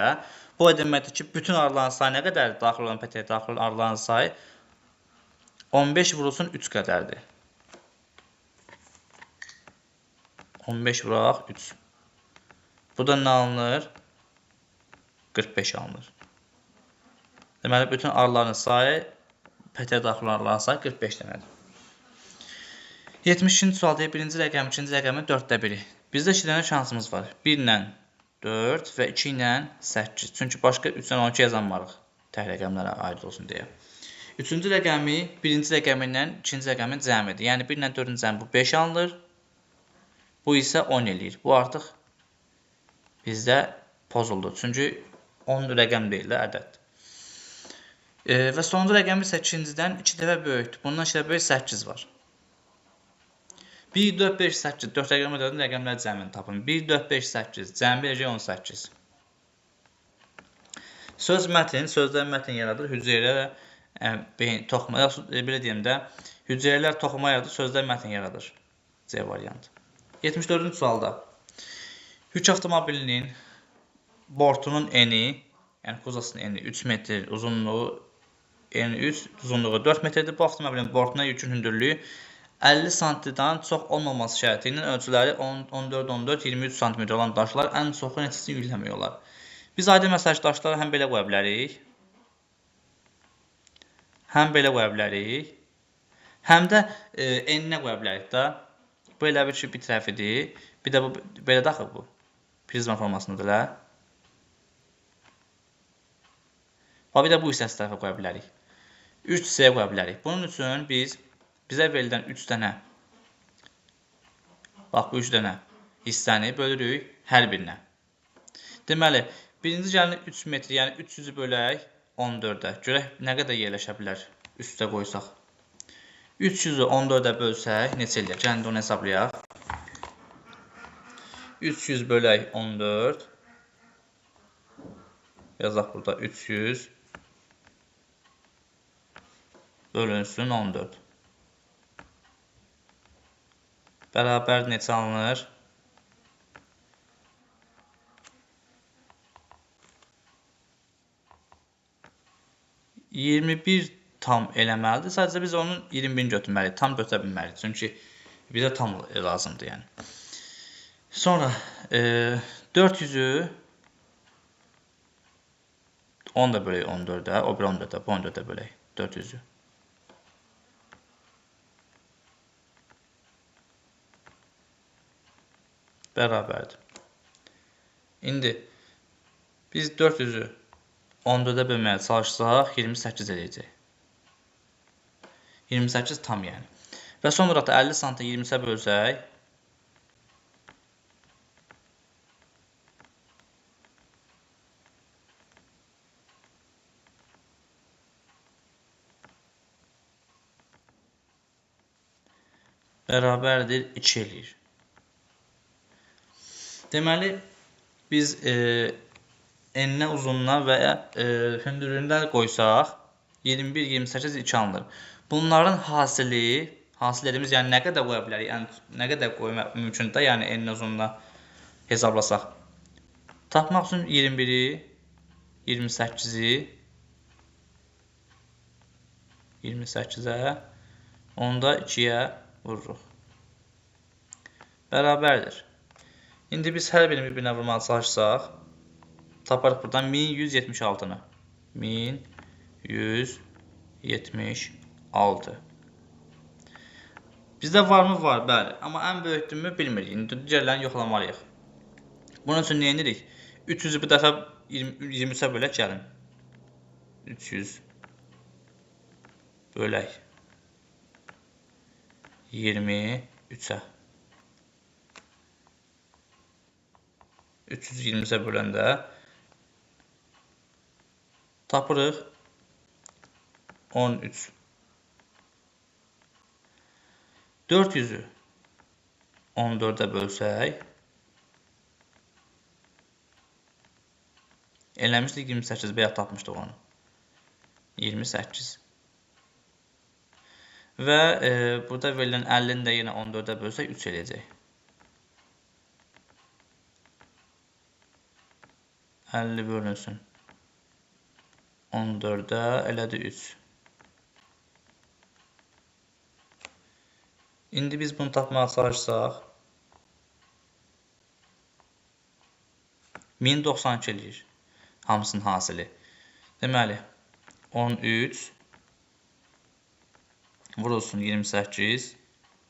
bu deməkdir ki, bütün arıların sayı nə qədərdir? Daxil olan pətəyə daxil olan arıların sayı 15 vurulsun 3 qədərdir. 15 vuraq 3. Bu da nə alınır? 45 alınır. Deməli, bütün arıların sayı, pətəyə daxil olan arıların sayı 45 dənədir. 72-ci sual deyir, birinci rəqəm, ikinci rəqəmin 4-də 1-i. Bizdə 2 dənə şansımız var. 1 ilə 4 və 2 ilə 8. Çünki başqa 3 ilə 12 yazanmarıq. Tək rəqəmlərə aid olsun deyə. Üçüncü rəqəmi birinci rəqəmi ilə ikinci rəqəmin cəmidir. Yəni 1 ilə 4-ün cəmi bu 5 alınır. Bu isə 10 eləyir. Bu artıq bizdə pozuldu. Çünki 10 rəqəm deyil də, ədəddir. Və sonuncu rəqəmi isə ikincidən 2 dəfə böyükdür. Bundan 2 dəfə böyük 8 var. 1, 4, 5, 8. 4 rəqəmə dördün rəqəmlər cəmini tapın. 1, 4, 5, 8. Cəmi eləcək 18. Söz mətn, sözlər mətn yaradır. Hüceyrələr toxuma, belə deyim də, hüceyrələr toxuma yaradır, sözlər mətn yaradır. C variantı. 74-cü sualda yük avtomobilinin bortunun eni, yəni kuzasının eni 3 metr, uzunluğu eni 3, uzunluğu 4 metrdir. Bu avtomobilin bortuna yükün hündürlüyü 50 santidən çox olmaması şərti ilə ölçüləri 14, 14, 23 sm olan daşlar ən çoxu neçəsini yükləmək olar. Biz aydın məsəl daşları həm belə qoya bilərik, həm belə qoya bilərik, həm də eninə qoya bilərik də. Bu elə bir ki, bir tərəfidir, bir də bu belə daxil bu. Prizma formasındadır elə. Bir də bu hissəsi tərəfə qoya bilərik. 3 hissəyə qoya bilərik. Bunun üçün biz bizə verilən 3 dənə, bax bu 3 dənə hissəni bölürük hər birinə. Deməli, birinci gəlin 3 metr, yəni 300-ü bölək 14-ə. Görək nə qədər yerləşə bilər üstə qoysaq. 300-ü 14-ə bölsək neçə eləyər? Gəlin də onu hesablayaq. 300 bölək 14. Yazaq burada 300 bölünsün 14. Bərabər neçə alınır? 21 tam eləməlidir. Sadəcə biz onun 21-ni götürməliyik. Tam götürə bilməliyik. Çünki bizə tam lazımdır yəni. Sonra 400-ü 10 da bölək 14-ə, o bir 14-ə, bu 14-ə bölək 400-ü. Bərabərdir. İndi biz 400-ü 14-ə bölməyə çalışsaq 28 eləyəcək. 28 tam yəni. Və son olaraq da 50 sm 20-ə bölsək bərabərdir 2 eləyir. Deməli, biz eninə, uzununa və hündürlüyünə qoysaq 21, 28, 2 alınır. Bunların hasili, hasil dediyimiz, yəni nə qədər qoya bilərik, yəni nə qədər qoymaq mümkündür, yəni eninə, uzununa hesablasaq. Tapmaq üçün 21-i, 28-i 28-ə, onda 2-yə vururuq. Bərabərdir. İndi biz hər birini bir-birinə vurmağa çalışsaq, taparıq buradan 1176-nı. 1176. Bizdə varmı? Var, bəli. Amma ən böyükdürmü bilmirik. İndi digərlərini yoxlamalıyıq. Bunun üçün nə edirik? 300-ü bu dəfə 23-ə bölək, gəlin. 300 bölək 23-ə. 323-ə böləndə tapırıq 13. 400-ü 14-ə bölsək, eləmişdik 28, bayaq tapmışdıq onu. 28. Və burada verilən 50-ni də yenə 14-ə bölsək 3 eləyəcək. 50 bölünsün 14-ə, elədi 3. İndi biz bunu tapmağa çalışsaq, 1092 eləyir hamısının hasili. Deməli, 13 vurulsun 28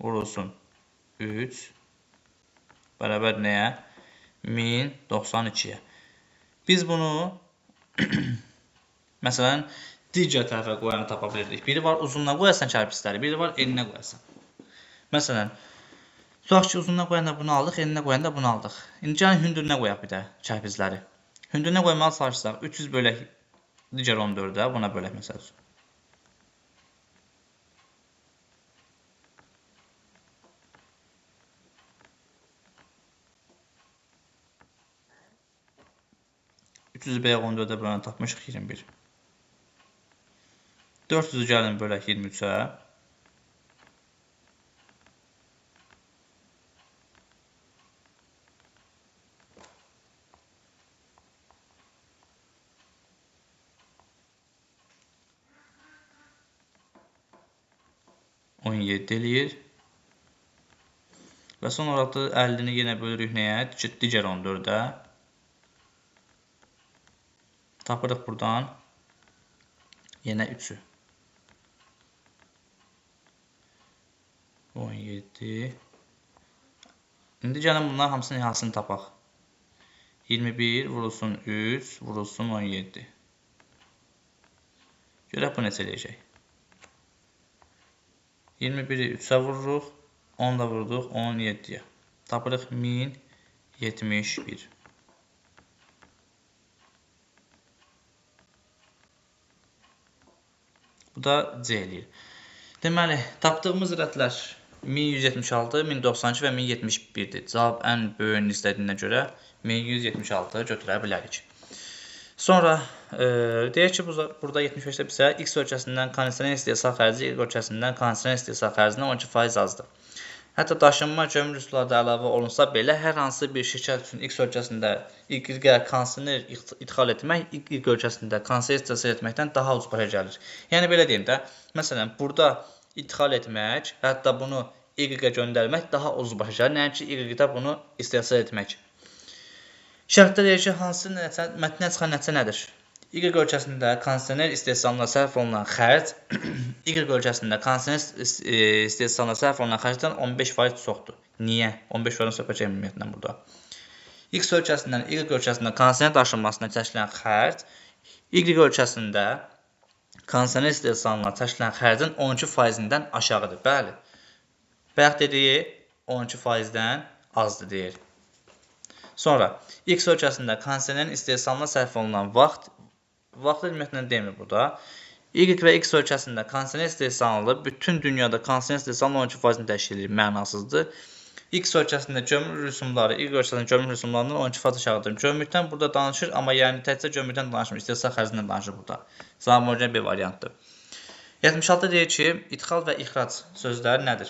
vurulsun 3 bərabər nəyə? 1092-yə. Biz bunu məsələn digər tərəfə qoyanı tapa bilirdik. Biri var uzununa qoyasan kərpiçləri, biri var eninə qoyasan. Məsələn, tutaq ki, uzununa qoyanda bunu aldıq, eninə qoyanda bunu aldıq. İndi gəlin hündürünə qoyaq bir də kərpicləri. Hündürünə qoymağa çalışsaq, 300 bölək digər 14-ə, buna bölək məsəl üçün. 300-ü bayaq 14-ə böləni tapmışıq 21. 400-ü gəlin bölək 23-ə. ...17 eləyir. Və son olaraq da 50-ni yenə bölürük nəyə? Digər 14-ə. Tapırıq buradan yenə 3-ü. 17. İndi gəlin bunların hamısının nihasını tapaq. 21 vurulsun 3 vurulsun 17. Görək bu necə eləyəcək. 21-i 3-ə vururuq, 10 da vurduq 17-yə. Tapırıq 1071. Bu da C eləyir. Deməli, tapdığımız rədlər 1176, 1092 və 1071-dir. Cavab ən böyüyünü istədiyinə görə 1176 götürə bilərik. Sonra deyək ki, burada 75-də bizə X ölkəsindən kondisioner istehsal xərci, Y ölkəsindən kondisioner istehsal xərcindən 12% azdır. Hətta daşınma gömrük üsulları da əlavə olunsa belə, hər hansı bir şirkət üçün X ölkəsində Y-ə kondisioner idxal etmək, Y ölkəsində kondisioner istehsal etməkdən daha ucuz başa gəlir. Yəni belə deyim də, məsələn, burada idxal etmək, hətta bunu Y-ə göndərmək daha ucuz başa gəlir, nəinki Y-də bunu istehsal etmək. Şərtdə deyir ki, hansı mətnə çıxan nəticə nədir? Y ölkəsində kondisioner istehsalına sərf olunan xərc Y ölkəsində kondisioner istehsalına sərf olunan xərcdən 15% çoxdur. Niyə? 15%-dən söhbət gedir ümumiyyətlə burada. X ölkəsindən Y ölkəsində kondisioner daşınmasına çəkilən xərc Y ölkəsində kondisioner istehsalına çəkilən xərcin 12%-dən aşağıdır. Bəli. Bayaq dediyi 12%-dən azdır deyir. Sonra X ölkəsində kondisionerin istehsalına sərf olunan vaxt, vaxtı ümumiyyətlə demir burada. Y və X ölkəsində kondisioner istehsalı bütün dünyada kondisioner istehsalının 12%-ni təşkil edir, mənasızdır. X ölkəsində gömrük rüsumları, Y ölkəsində gömrük rüsumlarından 12% aşağıdır. Gömrükdən burada danışır, amma yəni təkcə gömrükdən danışmır, istehsal xərcindən danışır burada. Cavab bir variantdır. 76 deyir ki, idxal və ixrac sözləri nədir?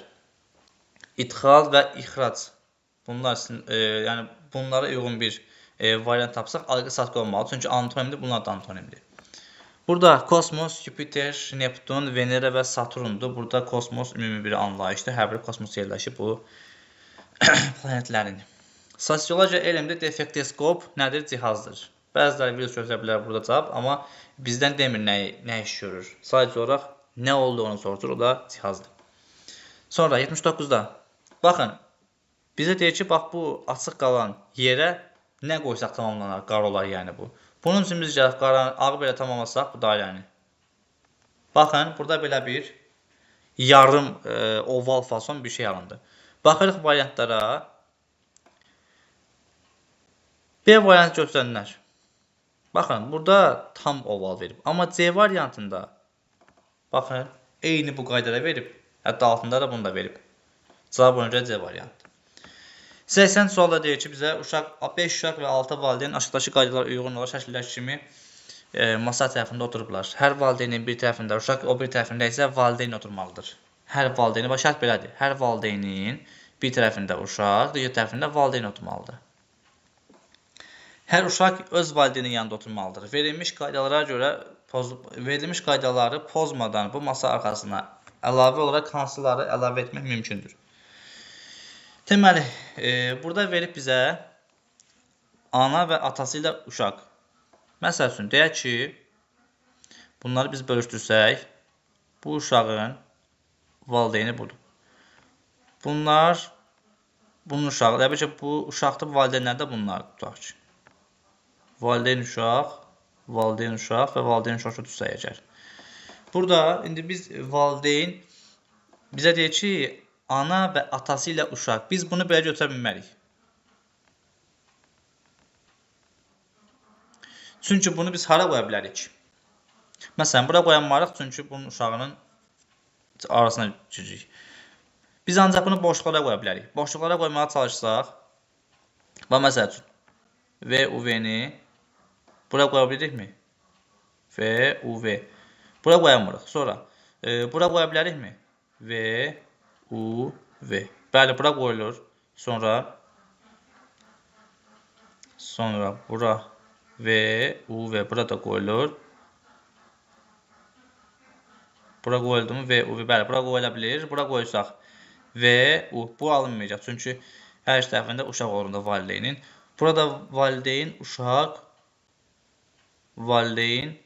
İdxal və ixrac. Bunlar, yəni bunlara uyğun bir variant tapsaq, alqı-satqı olmalı. Çünki antonimdir, bunlar da antonimdir. Burada kosmos, Jupiter, Neptun, Venera və Saturndur. Burada kosmos ümumi bir anlayışdır. Hər bir kosmos yerləşib bu planetlərin. Sosiologiya elmdə defektoskop nədir? Cihazdır. Bəziləri virus götürə bilər burada cavab, amma bizdən demir nə iş görür. Sadəcə olaraq nə olduğunu soruşur, o da cihazdır. Sonra 79-da. Baxın, bizə deyir ki, bax bu açıq qalan yerə nə qoysaq tamamlanar, qara olar yəni bu. Bunun üçün biz gələk qaranı, ağı belə tamamlasaq bu dairəni. Baxın, burada belə bir yarım oval fason bir şey alındı. Baxırıq variantlara. B variantı götürənlər. Baxın, burada tam oval verib. Amma C variantında, baxın, eyni bu qaydada verib. Hətta altında da bunu da verib. Cavab ona görə C variantı. 80 sualda deyir ki, bizə uşaq, 5 uşaq və 6 valideyn aşağıdakı qaydalara uyğun olaraq şəkillər kimi masa tərəfində oturublar. Hər valideynin bir tərəfində uşaq, o bir tərəfində isə valideyn oturmalıdır. Hər valideynin, bax şərt belədir. Hər valideynin bir tərəfində uşaq, digər tərəfində valideyn oturmalıdır. Hər uşaq öz valideynin yanında oturmalıdır. Verilmiş qaydalara görə verilmiş qaydaları pozmadan bu masa arxasına əlavə olaraq hansıları əlavə etmək mümkündür? Deməli, burada verib bizə ana və atası ilə uşaq. Məsəl üçün, deyək ki, bunları biz bölüşdürsək, bu uşağın valideyni budur. Bunlar, bunun uşağı, təbii ki, bu uşaqdır, bu valideynlər də bunlar tutaq ki. Valideyn uşaq, valideyn uşaq və valideyn uşaq tutsaq əgər. Burada indi biz valideyn bizə deyir ki, ana və atası ilə uşaq. Biz bunu belə götürə bilmərik. Çünki bunu biz hara qoya bilərik? Məsələn, bura qoyanmarıq, çünki bunun uşağının arasına giririk. Biz ancaq bunu boşluqlara qoya bilərik. Boşluqlara qoymağa çalışsaq, bax, məsəl üçün, V, U, V-ni bura qoya bilirikmi? V, U, V. Bura qoyamırıq. Sonra, bura qoya bilərikmi? V, U, V. Bəli, bura qoyulur. Sonra bura V, U, V. Bura da qoyulur. Bura qoyuldu mu? V, U, V. Bəli, bura qoyula bilir. Bura qoysaq V, U. Bu alınmayacaq. Çünki hər iki tərəfində uşaq olur da valideynin. Burada valideyn, uşaq, valideyn,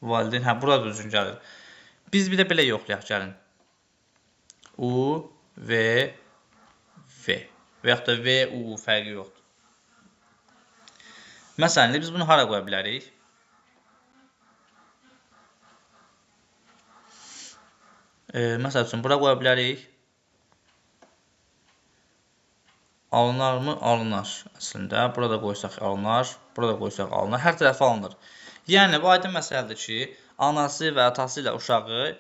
valideyn. Hə, burada düzgün gəlir. Biz bir də belə yoxlayaq, gəlin. U, V, V. Və yaxud da V, U fərqi yoxdur. Məsələn, biz bunu hara qoya bilərik? Məsəl üçün, bura qoya bilərik. Alınarmı? Alınar. Əslində, burada qoysaq alınar, burada qoysaq alınar. Hər tərəfə alınır. Yəni, bu aydın məsələdir ki, anası və atası ilə uşağı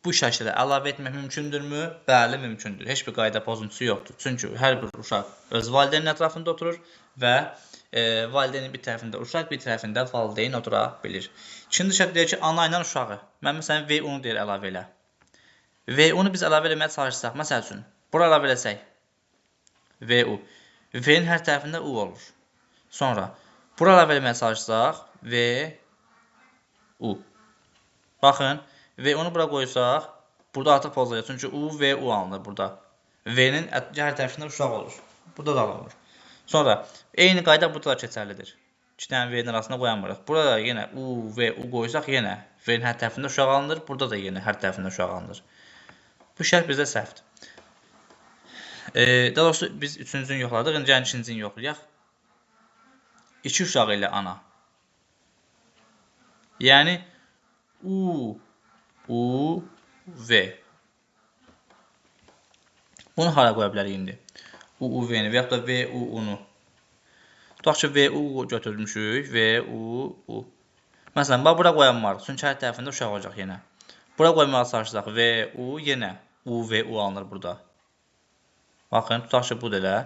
bu şəkildə əlavə etmək mümkündürmü? Bəli, mümkündür. Heç bir qayda pozuntusu yoxdur. Çünki hər bir uşaq öz valideynin ətrafında oturur və valideynin bir tərəfində uşaq, bir tərəfində valideyn otura bilir. İkinci şərt deyir ki, ana ilə uşağı. Mən məsələn, V-U-nu deyir əlavə elə. V-U-nu biz əlavə eləməyə çalışsaq, məsəl üçün, bura əlavə eləsək, V-U. V-nin hər tərəfində U olur. Sonra, bura əlavə eləməyə çalışsaq, V-U. Baxın, V-U-nu bura qoysaq, burada artıq pozulacaq. Çünki U, V, U alınır burada. V-nin hər tərəfində uşaq olur. Burada da alınır. Sonra, eyni qayda burada da keçərlidir. İki dənə V-nin arasına qoyanmırıq. Burada da yenə U, V, U qoysaq, yenə V-nin hər tərəfində uşaq alınır. Burada da yenə hər tərəfində uşaq alınır. Bu şərt bizdə səhvdir. Daha doğrusu, biz üçüncünü yoxladıq. İndi gəlin ikincisini yoxlayaq. İki uşaq ilə ana. Yəni, U, U, V. Bunu hara qoya bilərik indi? U, U, V-ni və yaxud da V, U, U-nu. Tutaq ki, V, U götürmüşük. V, U, U. Məsələn, bax, bura qoyanmarıq. Çünki hər tərəfində uşaq olacaq yenə. Bura qoymağa çalışsaq, V, U, yenə U, V, U alınır burada. Baxın, tutaq ki, bu da elə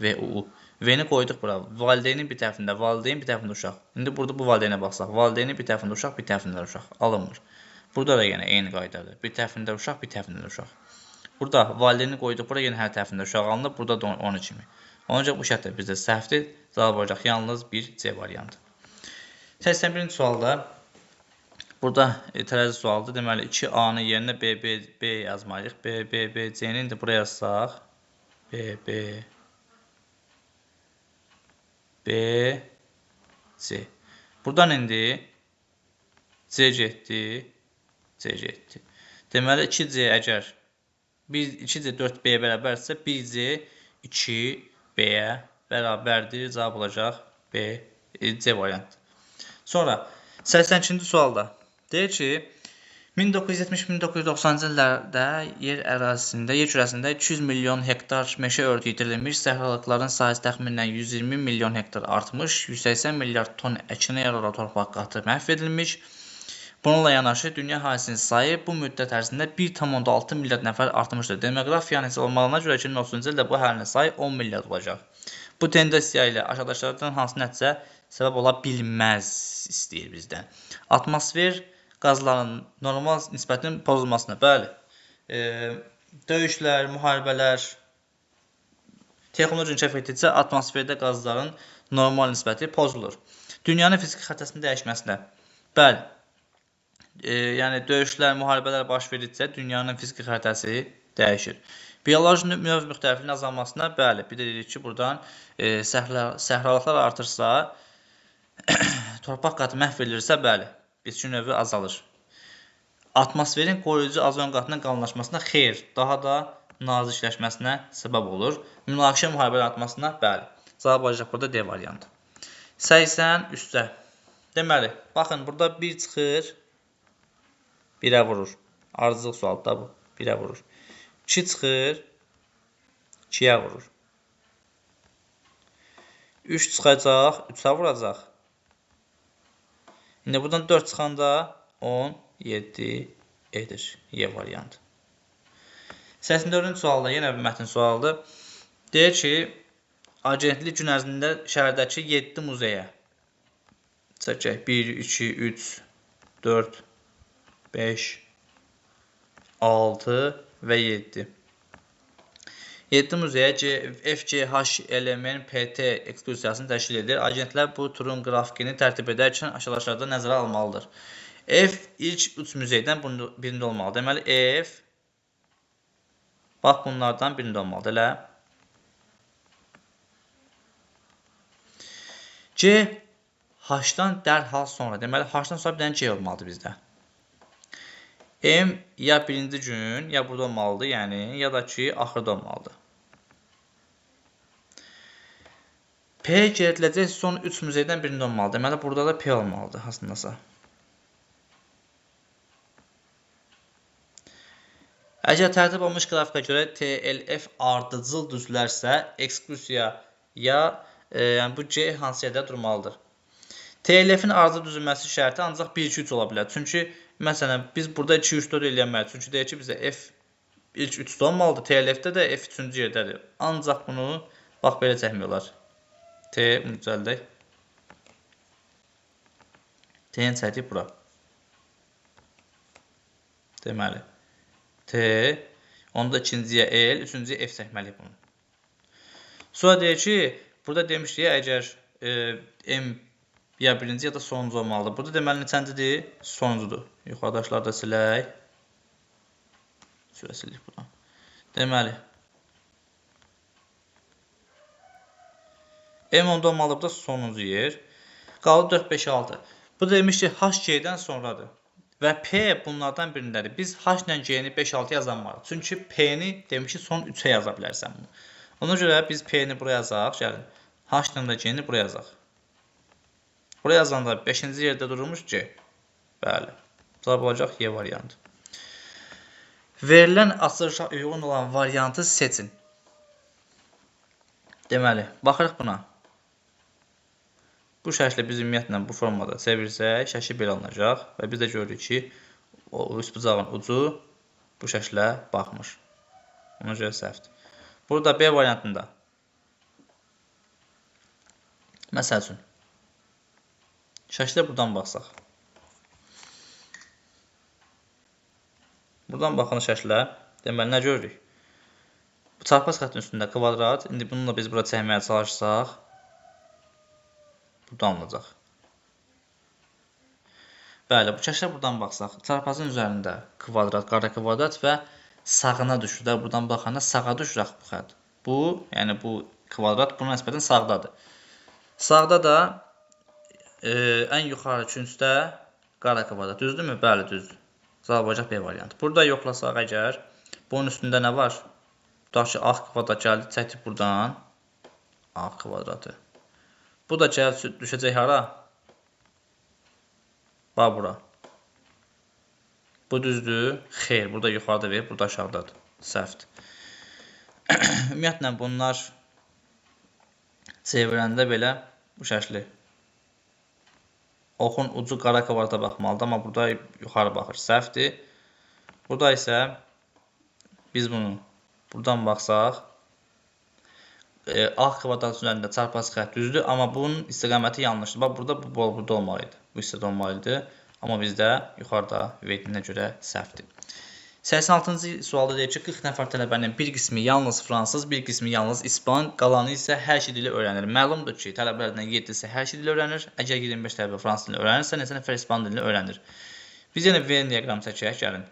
V, U, U. V-ni qoyduq bura. Valideynin bir tərəfində, valideyn bir tərəfində uşaq. İndi burada bu valideynə baxsaq. Valideynin bir tərəfində uşaq, bir tərəfində uşaq. Alınmır. Burada da yenə eyni qaydadır. Bir tərəfində uşaq, bir tərəfində uşaq. Burada valideyni qoyduq, bura yenə hər tərəfində uşaq alınır. Burada da onun kimi. Ona görə bu şərt də bizdə səhvdir. Cavab olacaq yalnız bir C variantı. 81-ci sualda Burada tərəzi sualıdır. Deməli, 2A-nın yerinə B, B, B yazmalıyıq. B, B, B, C-ni indi buraya yazsaq. B, B, B, C. Buradan indi C getdi, C getdi. Deməli, 2C əgər 2C 4B-yə bərabərdirsə, 1C 2B-yə bərabərdir. Cavab olacaq B, C variantı. Sonra 82-ci sualda deyir ki, 1970-1990-cı illərdə yer ərazisində, yer kürəsində 200 milyon hektar meşə örtüyü itirilmiş, səhralıqların sahəsi təxminən 120 milyon hektar artmış, 180 milyard ton əkinə yararlı torpaq qatı məhv edilmiş. Bununla yanaşı, dünya əhalisinin sayı bu müddət ərzində 1,6 milyard nəfər artmışdır. Demoqrafiyanın hesablamalarına görə 2030-cu ildə bu əhalinin sayı 10 milyard olacaq. Bu tendensiya ilə aşağıdakılardan hansı nəticə səbəb ola bilməz istəyir bizdən. Atmosfer qazlarının normal nisbətinin pozulmasına, bəli, döyüşlər, müharibələr, texnoloji inkişaf etdikcə atmosferdə qazların normal nisbəti pozulur. Dünyanın fiziki xəritəsinin dəyişməsinə, bəli, yəni döyüşlər, müharibələr baş verdikcə dünyanın fiziki xəritəsi dəyişir. Bioloji növ müxtəlifliyinin azalmasına, bəli, bir də dedik ki, buradan səhralıqlar artırsa, torpaq qatı məhv edilirsə, bəli, bitki növü azalır. Atmosferin koruyucu azon qatının qalınlaşmasına xeyr, daha da nazikləşməsinə səbəb olur. Münaqişə müharibələr artmasına, bəli. Cavab olacaq burada D variantı. 83-də. Deməli, baxın, burada 1 çıxır, 1-ə vurur. Ardıcıl sualdır da bu, 1-ə vurur. 2 çıxır, 2-yə vurur. 3 çıxacaq, 3-ə vuracaq. İndi buradan 4 çıxanda 17 edir. Y variantı. 84-cü sualda yenə bir mətn sualıdır. Deyir ki, agentlik gün ərzində şəhərdəki 7 muzeyə çəkək. 1, 2, 3, 4, 5, 6 və 7. 7 muzeyə F, G, H, L, M, N, P, T ekskursiyasını təşkil edir. Agentlər bu turun qrafikini tərtib edərkən aşağıdakılardan nəzərə almalıdır. F ilk 3 muzeydən birində olmalıdır. Deməli, F bax bunlardan birində olmalıdır. Elə. G H-dan dərhal sonra. Deməli, H-dan sonra bir dənə G olmalıdır bizdə. M ya birinci gün, ya burada olmalıdır, yəni, ya da ki, axırda olmalıdır. P geridiləcək son 3 muzeydən birində olmalıdır. Deməli, burada da P olmalıdır, hansındasa. Əgər tərtib olmuş qrafikə görə T, L, F ardıcıl düzülərsə, ekskursiya ya, yəni bu G hansı yerdə durmalıdır? T, L, F-in ardıcıl düzülməsi şərti ancaq 1, 2, 3 ola bilər. Çünki, məsələn, biz burada 2, 3, 4 eləyəməyik. Çünki deyək ki, bizə F ilk 3-də olmalıdır. T, L, F-də də F 3-cü yerdədir. Ancaq bunu, bax, belə çəkmək olar. T, bunu düzəldək. T-ni çəkdik bura. Deməli, T, onda ikinciyə L, üçüncüyə F çəkməliyik bunu. Sonra deyək ki, burada demişdik, əgər M ya birinci ya da sonuncu olmalıdır. Burada deməli neçəncidir? Sonuncudur. Yuxarıdaşlar da silək. Şöyle sildik buradan. Deməli, M onda olmalıdır, burada sonuncu yer. Qaldı 4, 5, 6. Bu demiş ki, H G-dən sonradır. Və P bunlardan birindədir. Biz H ilə G-ni 5, 6 yazanmarıq. Çünki P-ni demiş ki, son 3-ə yaza bilərsən bunu. Ona görə biz P-ni buraya yazaq. Gəlin. H ilə də G-ni buraya yazaq. Buraya yazanda 5-ci yerdə durulmuş C. Bəli. Cavab olacaq Y variantı. Verilən açılışa uyğun olan variantı seçin. Deməli, baxırıq buna. Bu şəkli biz ümumiyyətlə bu formada çevirsək, şəkli belə alınacaq və biz də görürük ki, o üçbucağın ucu bu şəklə baxmır. Ona görə səhvdir. Burada B variantında. Məsəl üçün, şəklə buradan baxsaq. Buradan baxan şəklə, deməli, nə görürük? Bu çarpaz xəttinin üstündə kvadrat. İndi bununla biz bura çəkməyə çalışsaq, burada alınacaq. Bəli, bu şəklə buradan baxsaq, çarpazın üzərində kvadrat, qara kvadrat və sağına düşür də. Buradan baxanda sağa düşür axı bu xətt. Bu, yəni bu kvadrat buna nisbətən sağdadır. Sağda da ən yuxarı küncdə qara kvadrat. Düzdürmü? Bəli, düzdür. Cavab olacaq B variantı. Burada yoxlasaq əgər, bunun üstündə nə var? Tutaq ki, ağ kvadrat gəldi, çəkdik buradan ağ kvadratı. Bu da gəlib düşəcək hara? Bax bura. Bu düzdür? Xeyr, burada yuxarıda verib, burada aşağıdadır. Səhvdir. Ümumiyyətlə, bunlar çevirəndə belə bu şəkli oxun ucu qara kvadrata baxmalıdır, amma burada yuxarı baxır. Səhvdir. Burada isə biz bunu buradan baxsaq, ağ kvadratın üzərində çarpaz xətt düzdür, amma bunun istiqaməti yanlışdır. Bax, burada bu burada olmalı idi. Bu hissədə olmalı idi. Amma bizdə yuxarıda verdiyinə görə səhvdir. 86-cı sualda deyir ki, 40 nəfər tələbənin bir qismi yalnız fransız, bir qismi yalnız ispan, qalanı isə hər iki dili öyrənir. Məlumdur ki, tələbələrdən 7-si hər iki dili öyrənir. Əgər 25 tələbə fransız dilini öyrənirsə, neçə nəfər ispan dilini öyrənir? Biz yenə Venn diaqramı çəkək, gəlin.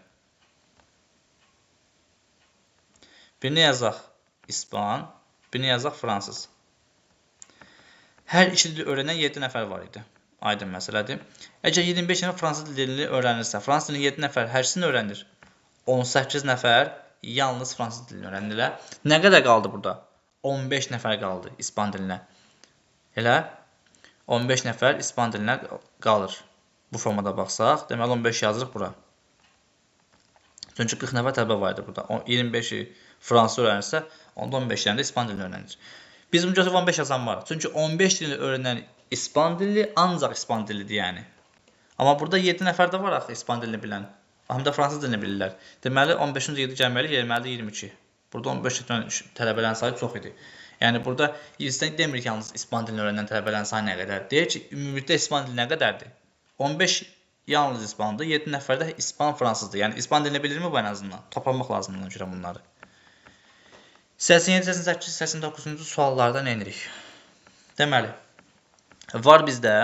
Birini yazaq ispan, birini yazaq fransız. Hər iki dili öyrənən 7 nəfər var idi. Aydın məsələdir. Əgər 25 nəfər fransız dilini öyrənirsə, fransız dilini 7 nəfər hər ikisini öyrənir. 18 nəfər yalnız fransız dilini öyrənirlər. Nə qədər qaldı burada? 15 nəfər qaldı ispan dilinə. Elə 15 nəfər ispan dilinə qalır. Bu formada baxsaq, deməli 15 yazırıq bura. Çünki 40 nəfər tələbə var idi burada. 25-i fransız öyrənirsə, onda 15 dənə də ispan dilini öyrənir. Biz bunu götürüb 15 yazan var. Çünki 15 dilini öyrənən ispan dili ancaq ispan dilidir yəni. Amma burada 7 nəfər də var axı ispan dilini bilən. Həm də fransız dilini bilirlər. Deməli 15-ci 7 cəmləyirik, 20-də 22. Burada 15 tələbələrin sayı çox idi. Yəni burada bizdən demirik yalnız ispan dilini öyrənən tələbələrin sayı nə qədər. Deyir ki, ümumilikdə ispan dili nə qədərdir? 15 yalnız ispandır, 7 nəfər də ispan fransızdır. Yəni ispan dilini bilirmi bu ən azından? Toplamaq lazımdır ona görə bunları. 87, 88, 89-cu suallarda nə edirik? Deməli, var bizdə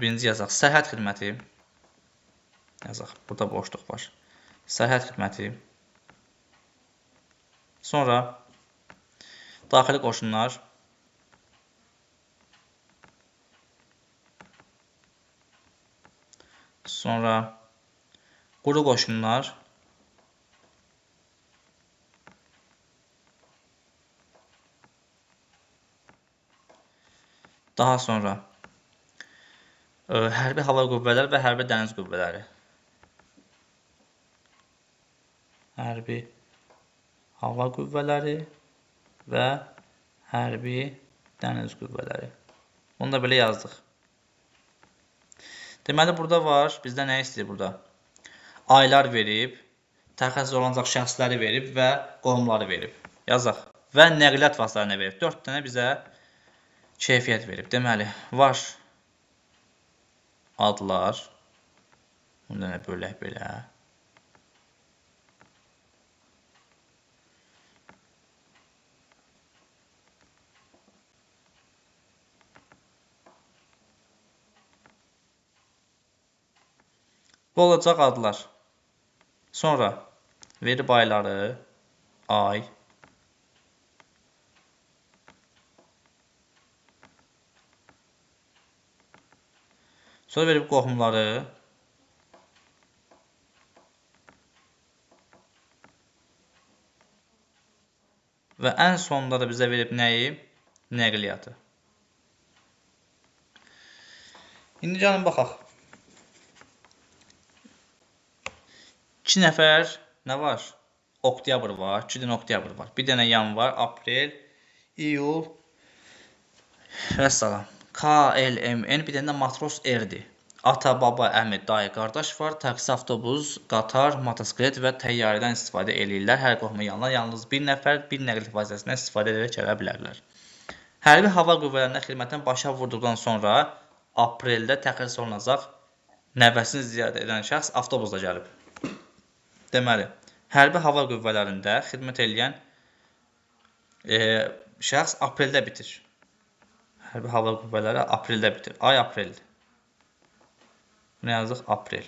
birinci yazaq, sərhəd xidməti. Yazaq, burada boşluq var. Sərhəd xidməti. Sonra daxili qoşunlar. Sonra quru qoşunlar. Daha sonra hərbi hava qüvvələri və hərbi dəniz qüvvələri. Hərbi hava qüvvələri və hərbi dəniz qüvvələri. Bunu da belə yazdıq. Deməli, burada var, bizdə nə istəyir burada? Aylar verib, təxəssüs olunacaq şəxsləri verib və qohumları verib. Yazaq. Və nəqliyyat vasitələrini verib. 4 dənə bizə keyfiyyət verib. Deməli, var adlar. Bunu da bölək belə. Bu olacaq adlar. Sonra verib ayları, ay. Sonra verib qohumları. Və ən sonda da bizə verib nəyi? Nəqliyyatı. İndi gəlin baxaq. 2 nəfər nə var? Oktyabr var. 2 dənə oktyabr var. 1 dənə yanvar, aprel, iyul vəssalam. K, L, M, N, bir dənə də matros R-dir. Ata, baba, əmi, dayı, qardaş var. Taksi, avtobus, qatar, motosiklet və təyyarədən istifadə eləyirlər. Hər qohumun yanına yalnız bir nəfər bir nəqliyyat vasitəsindən istifadə edərək gələ bilərlər. Hərbi hava qüvvələrinə xidmətdən başa vurduqdan sonra apreldə təxris olunacaq nəvəsini ziyarət edən şəxs avtobusla gəlib. Deməli, hərbi hava qüvvələrində xidmət eləyən şəxs apreldə bitir. Hərbi hava qüvvələri apreldə bitir. Ay apreldir. Bunu yazdıq aprel.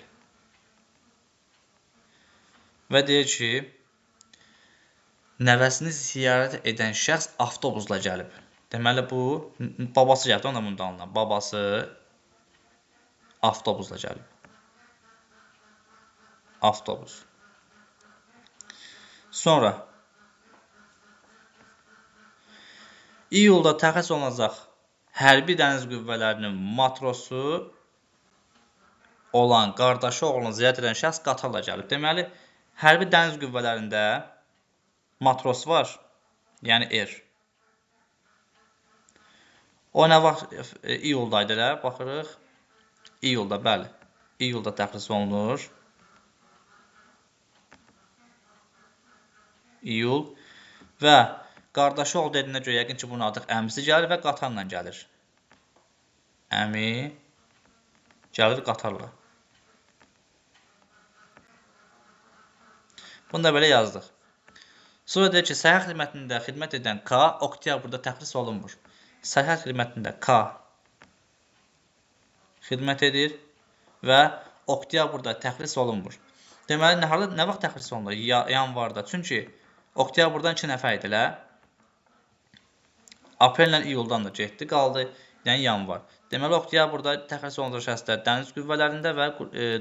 Və deyir ki, nəvəsini ziyarət edən şəxs avtobusla gəlib. Deməli, bu babası gəlib, ona bunu da alınan. Babası avtobusla gəlib. Avtobus. Sonra iyulda təxris olunacaq hərbi dəniz qüvvələrinin matrosu olan qardaşı oğlunu ziyarət edən şəxs qatarla gəlib. Deməli, hərbi dəniz qüvvələrində matros var, yəni R. O nə vaxt iyuldaydı elə, baxırıq. İyulda, bəli. İyulda təxris olunur. İyul. Və qardaşı oğlu dediyinə görə yəqin ki, bunun artıq əmisi gəlir və qatarla gəlir. Əmi gəlir qatarla. Bunu da belə yazdıq. Sonra deyir ki, sərhəd xidmətində xidmət edən K oktyabrda təxris olunmur. Sərhəd xidmətində K xidmət edir və oktyabrda təxris olunmur. Deməli, nə vaxt təxris olunur? Yanvarda. Çünki oktyabrdan 2 nəfər idilər. Aprellə iyuldan da getdi, qaldı, yəni yanvar. Deməli, oktyabrda təxris olunacaq şəxslər dəniz qüvvələrində və,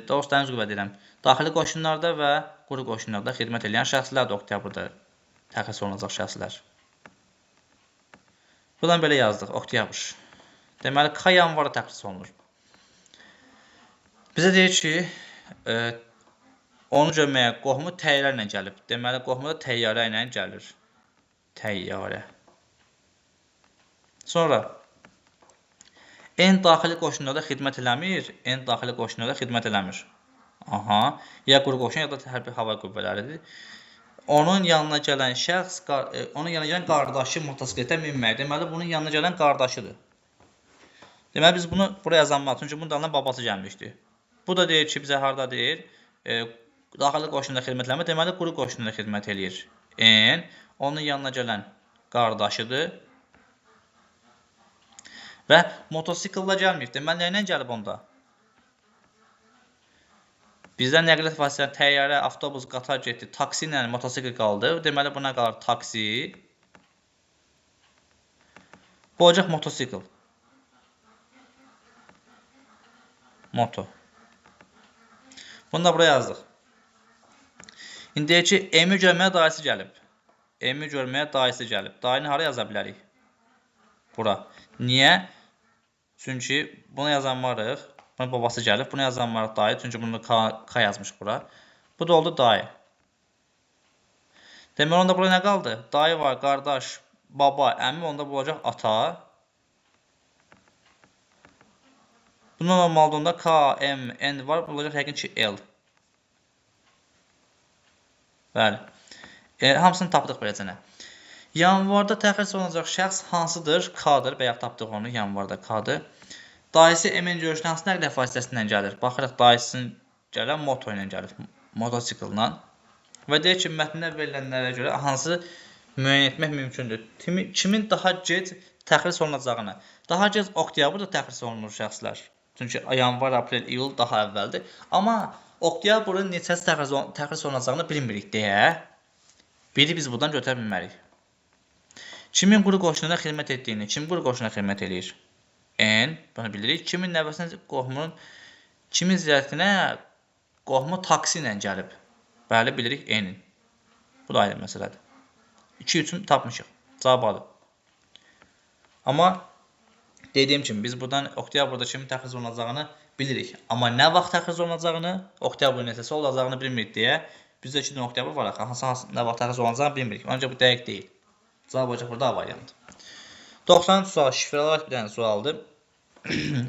doğrusu dəniz qüvvə deyirəm, daxili qoşunlarda və quru qoşunlarda xidmət edən şəxslər də oktyabrda təxris olunacaq şəxslər. Buradan belə yazdıq, oktyabr. Deməli, K yanvarda təxris olunur. Bizə deyir ki, onu görməyə qohumu təyyarə ilə gəlib. Deməli, qohumu da təyyarə ilə gəlir. Təyyarə. Sonra, N daxili qoşunlarda xidmət eləmir. N daxili qoşunlarda xidmət eləmir. Aha, ya quru qoşun, ya da hərbi hava qüvvələridir. Onun yanına gələn şəxs, onun yanına gələn qardaşı motosikletə minmək. Deməli, bunun yanına gələn qardaşıdır. Deməli, biz bunu buraya yazanmalıyıq. Çünki bunun dalından babası gəlmişdi. Bu da deyir ki, bizə harada deyir? Daxili qoşunda xidmət eləmir. Deməli, quru qoşunda xidmət eləyir. N, onun yanına gələn qardaşıdır. Və motosiklla gəlməyib. Deməli, nə ilə gəlib onda? Bizdən nəqliyyat vasitələri təyyarə, avtobus, qatar getdi. Taksi ilə motosikl qaldı. Deməli, buna qalır taksi. Bu olacaq motosikl. Moto. Bunu da buraya yazdıq. İndi deyək ki, M-i görməyə dayısı gəlib. M-i görməyə dayısı gəlib. Dayını hara yaza bilərik? Bura. Niyə? Çünki bunu yazanmarıq. Bunun babası gəlib. Bunu yazanmarıq dayı. Çünki bunu K yazmış bura. Bu da oldu dayı. Deməli, onda bura nə qaldı? Dayı var, qardaş, baba, əmi. Onda bu olacaq ata. Bundan olmalıdır onda K, M, N var. Bu olacaq yəqin ki, L. Bəli. Hamısını tapdıq beləcə. Yanvarda təxris olunacaq şəxs hansıdır? K-dır. Bayaq tapdıq onu. Yanvarda K-dır. Dayısı M-in görüşünə hansı nəqliyyat vasitəsindən gəlir? Baxırıq, dayısının gələn moto ilə gəlir. Motosiklla. Və deyir ki, mətndə verilənlərə görə hansı müəyyən etmək mümkündür? Kimin daha gec təxris olunacağını? Daha gec oktyabrda təxris olunur şəxslər. Çünki yanvar, aprel, iyul daha əvvəldir. Amma oktyabrın neçəsi təxris olunacağını bilmirik deyə biri biz buradan götürə bilmərik. Kimin quru qoşununa xidmət etdiyini, kim quru qoşuna xidmət eləyir? N, bunu bilirik. Kimin nəvəsinin qohumunun, kimin ziyarətinə qohumu taksi ilə gəlib? Bəli, bilirik N-in. Bu da ayrı məsələdir. 2-3-ü tapmışıq. Cavab adır. Amma dediyim kimi, biz buradan oktyabrda kimin təxris olunacağını bilirik. Amma nə vaxt təxris olunacağını, oktyabrın neçəsi olacağını bilmirik deyə bizdə 2 oktyabr var axı. Hansı nə vaxt təxris olunacağını bilmirik. Ancaq bu dəqiq deyil. Cavab olacaq burada A variantı. 93 sual şifrəli olaraq bir dənə sualdır.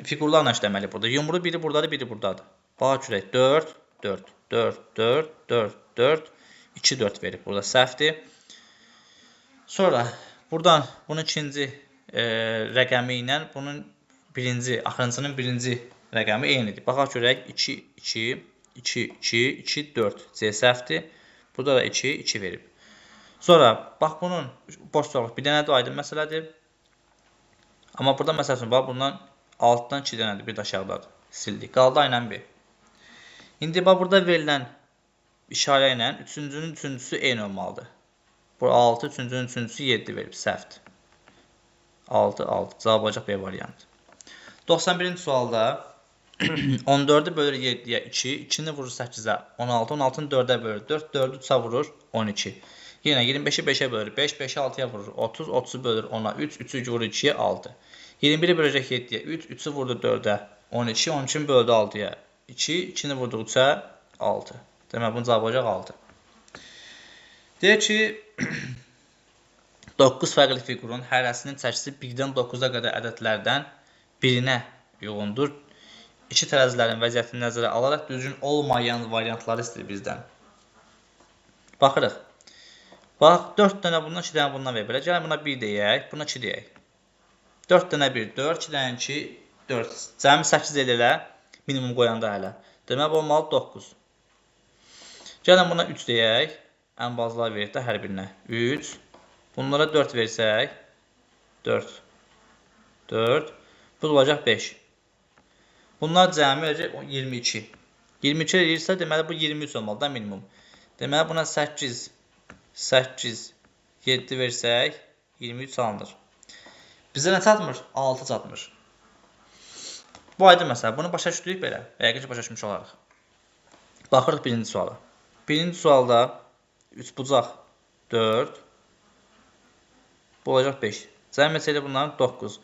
Fiqurlarla işləməli burada. Yumru biri buradadır, biri buradadır. Bax görək. 4, 4, 4, 4, 4, 4, 2, 4 verib. Burada səhvdir. Sonra buradan bunun ikinci rəqəmi ilə bunun birinci, axırıncının birinci rəqəmi eynidir. Baxaq görək. 2, 2, 2, 2, 2, 4. C səhvdir. Burada da 2, 2 verib. Sonra bax bunun boş sorğu bir dənə də aydın məsələdir. Amma burada məsəl üçün bax bundan altdan 2 dənədir, bir də aşağıdadır. Sildik. Qaldı A ilə B. İndi bax, burada verilən işarə ilə üçüncünün üçüncüsü eyni olmalıdır. Bu 6, üçüncünün üçüncüsü 7 verib. Səhvdir. 6, 6. Cavab olacaq B variantı. 91-ci sualda 14-ü bölür 7-yə 2, 2-ni vurur 8-ə 16, 16-nı 4-ə bölür 4, 4-ü 3-ə vurur 12. Yenə 25-i 5-ə bölür 5, 5-i 6-ya vurur 30, 30-u bölür 10-a 3, 3-ü vurur 2-yə 6. 21-i böləcək 7-yə 3, 3-ü vurdu 4-ə 12, 12-ni böldü 6-ya 2, 2-ni vurdu 3-ə 6. Demək, bunun cavabı olacaq 6. Deyir ki, 9 fərqli fiqurun hərəsinin çəkisi 1-dən 9-a qədər ədədlərdən birinə uyğundur. İki tərəzilərin vəziyyətini nəzərə alaraq düzgün olmayan variantları istəyir bizdən. Baxırıq. Bax, 4 dənə bundan, 2 dənə bundan ver. Belə, gəlin buna 1 deyək, buna 2 deyək. 4 dənə 1, 4, 2 dənə 2, 4. Cəmi 8 elə minimum qoyanda hələ. Demək, bu olmalı 9. Gəlin buna 3 deyək. Ən bazılar verir də hər birinə. 3. Bunlara 4 versək, 4, 4. Bu da olacaq 5. Bunlar cəmi olacaq 22. 22 eləyirsə, deməli bu 23 olmalı da minimum. Deməli buna 8, 8, 7 versək, 23 alınır. Bizə nə çatmır? 6 çatmır. Bu aydın məsələ. Bunu başa düşdük belə. Yəqin ki, başa düşmüş olarıq. Baxırıq birinci suala. Birinci sualda 3 bucaq 4, bu olacaq 5. Cəmi neçə eləyir bunların? 9.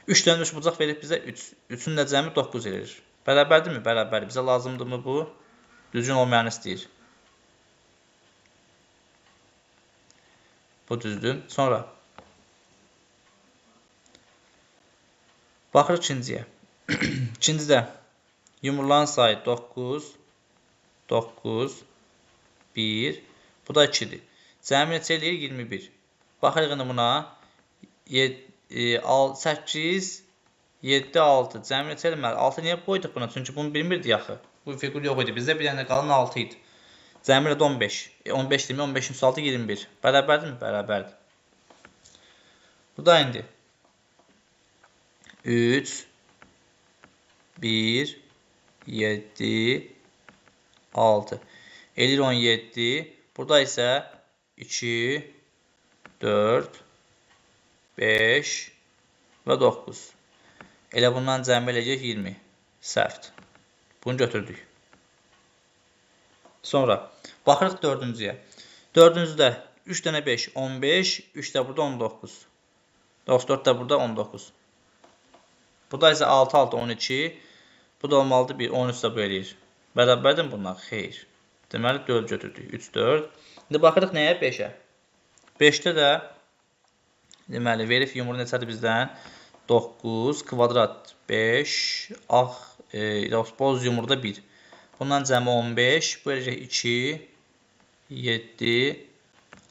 3 dənə 3 bucaq verib bizə 3. 3-ün də cəmi 9 eləyir. Bərabərdirmi? Bərabərdir. Bizə lazımdırmı bu? Düzgün olmayanı istəyir. Bu düzdür. Sonra baxırıq ikinciyə. İkincidə yumruların sayı 9, 9, 1. Bu da 2-dir. Cəmi neçə eləyir? 21. Baxırıq indi buna. 8, 7, 6. Cəmi neçə eləməli? 6 niyə qoyduq buna? Çünki bunu bilmirdik axı. Bu fiqur yox idi. Bizdə bir dənə qalan 6 idi. Cəmi də 15. 15 demək, 15-in 6, 21. Bərabərdirmi? Bərabərdir. Bu da indi 3, 1, 7, 6. Eləyir 17. Burada isə 2, 4, 5 və 9. Elə bundan cəmi eləyəcək 20. Səhvdir. Bunu götürdük. Sonra baxırıq dördüncüyə. Dördüncüdə 3 dənə 5, 15, 3 də burada 19. 94 də burada 19. Burada isə 6, 6, 12. Bu da olmalıdır 1, 13 də bu eləyir. Bərabərdir bunlar? Xeyr. Deməli 4 götürdük. 3, 4. İndi baxırıq nəyə? 5-ə. 5-də də deməli, verib yumru neçədir bizdən? 9, kvadrat 5, ağ, boz yumruda 1. Bundan cəmi 15, bu eləyəcək 2, 7,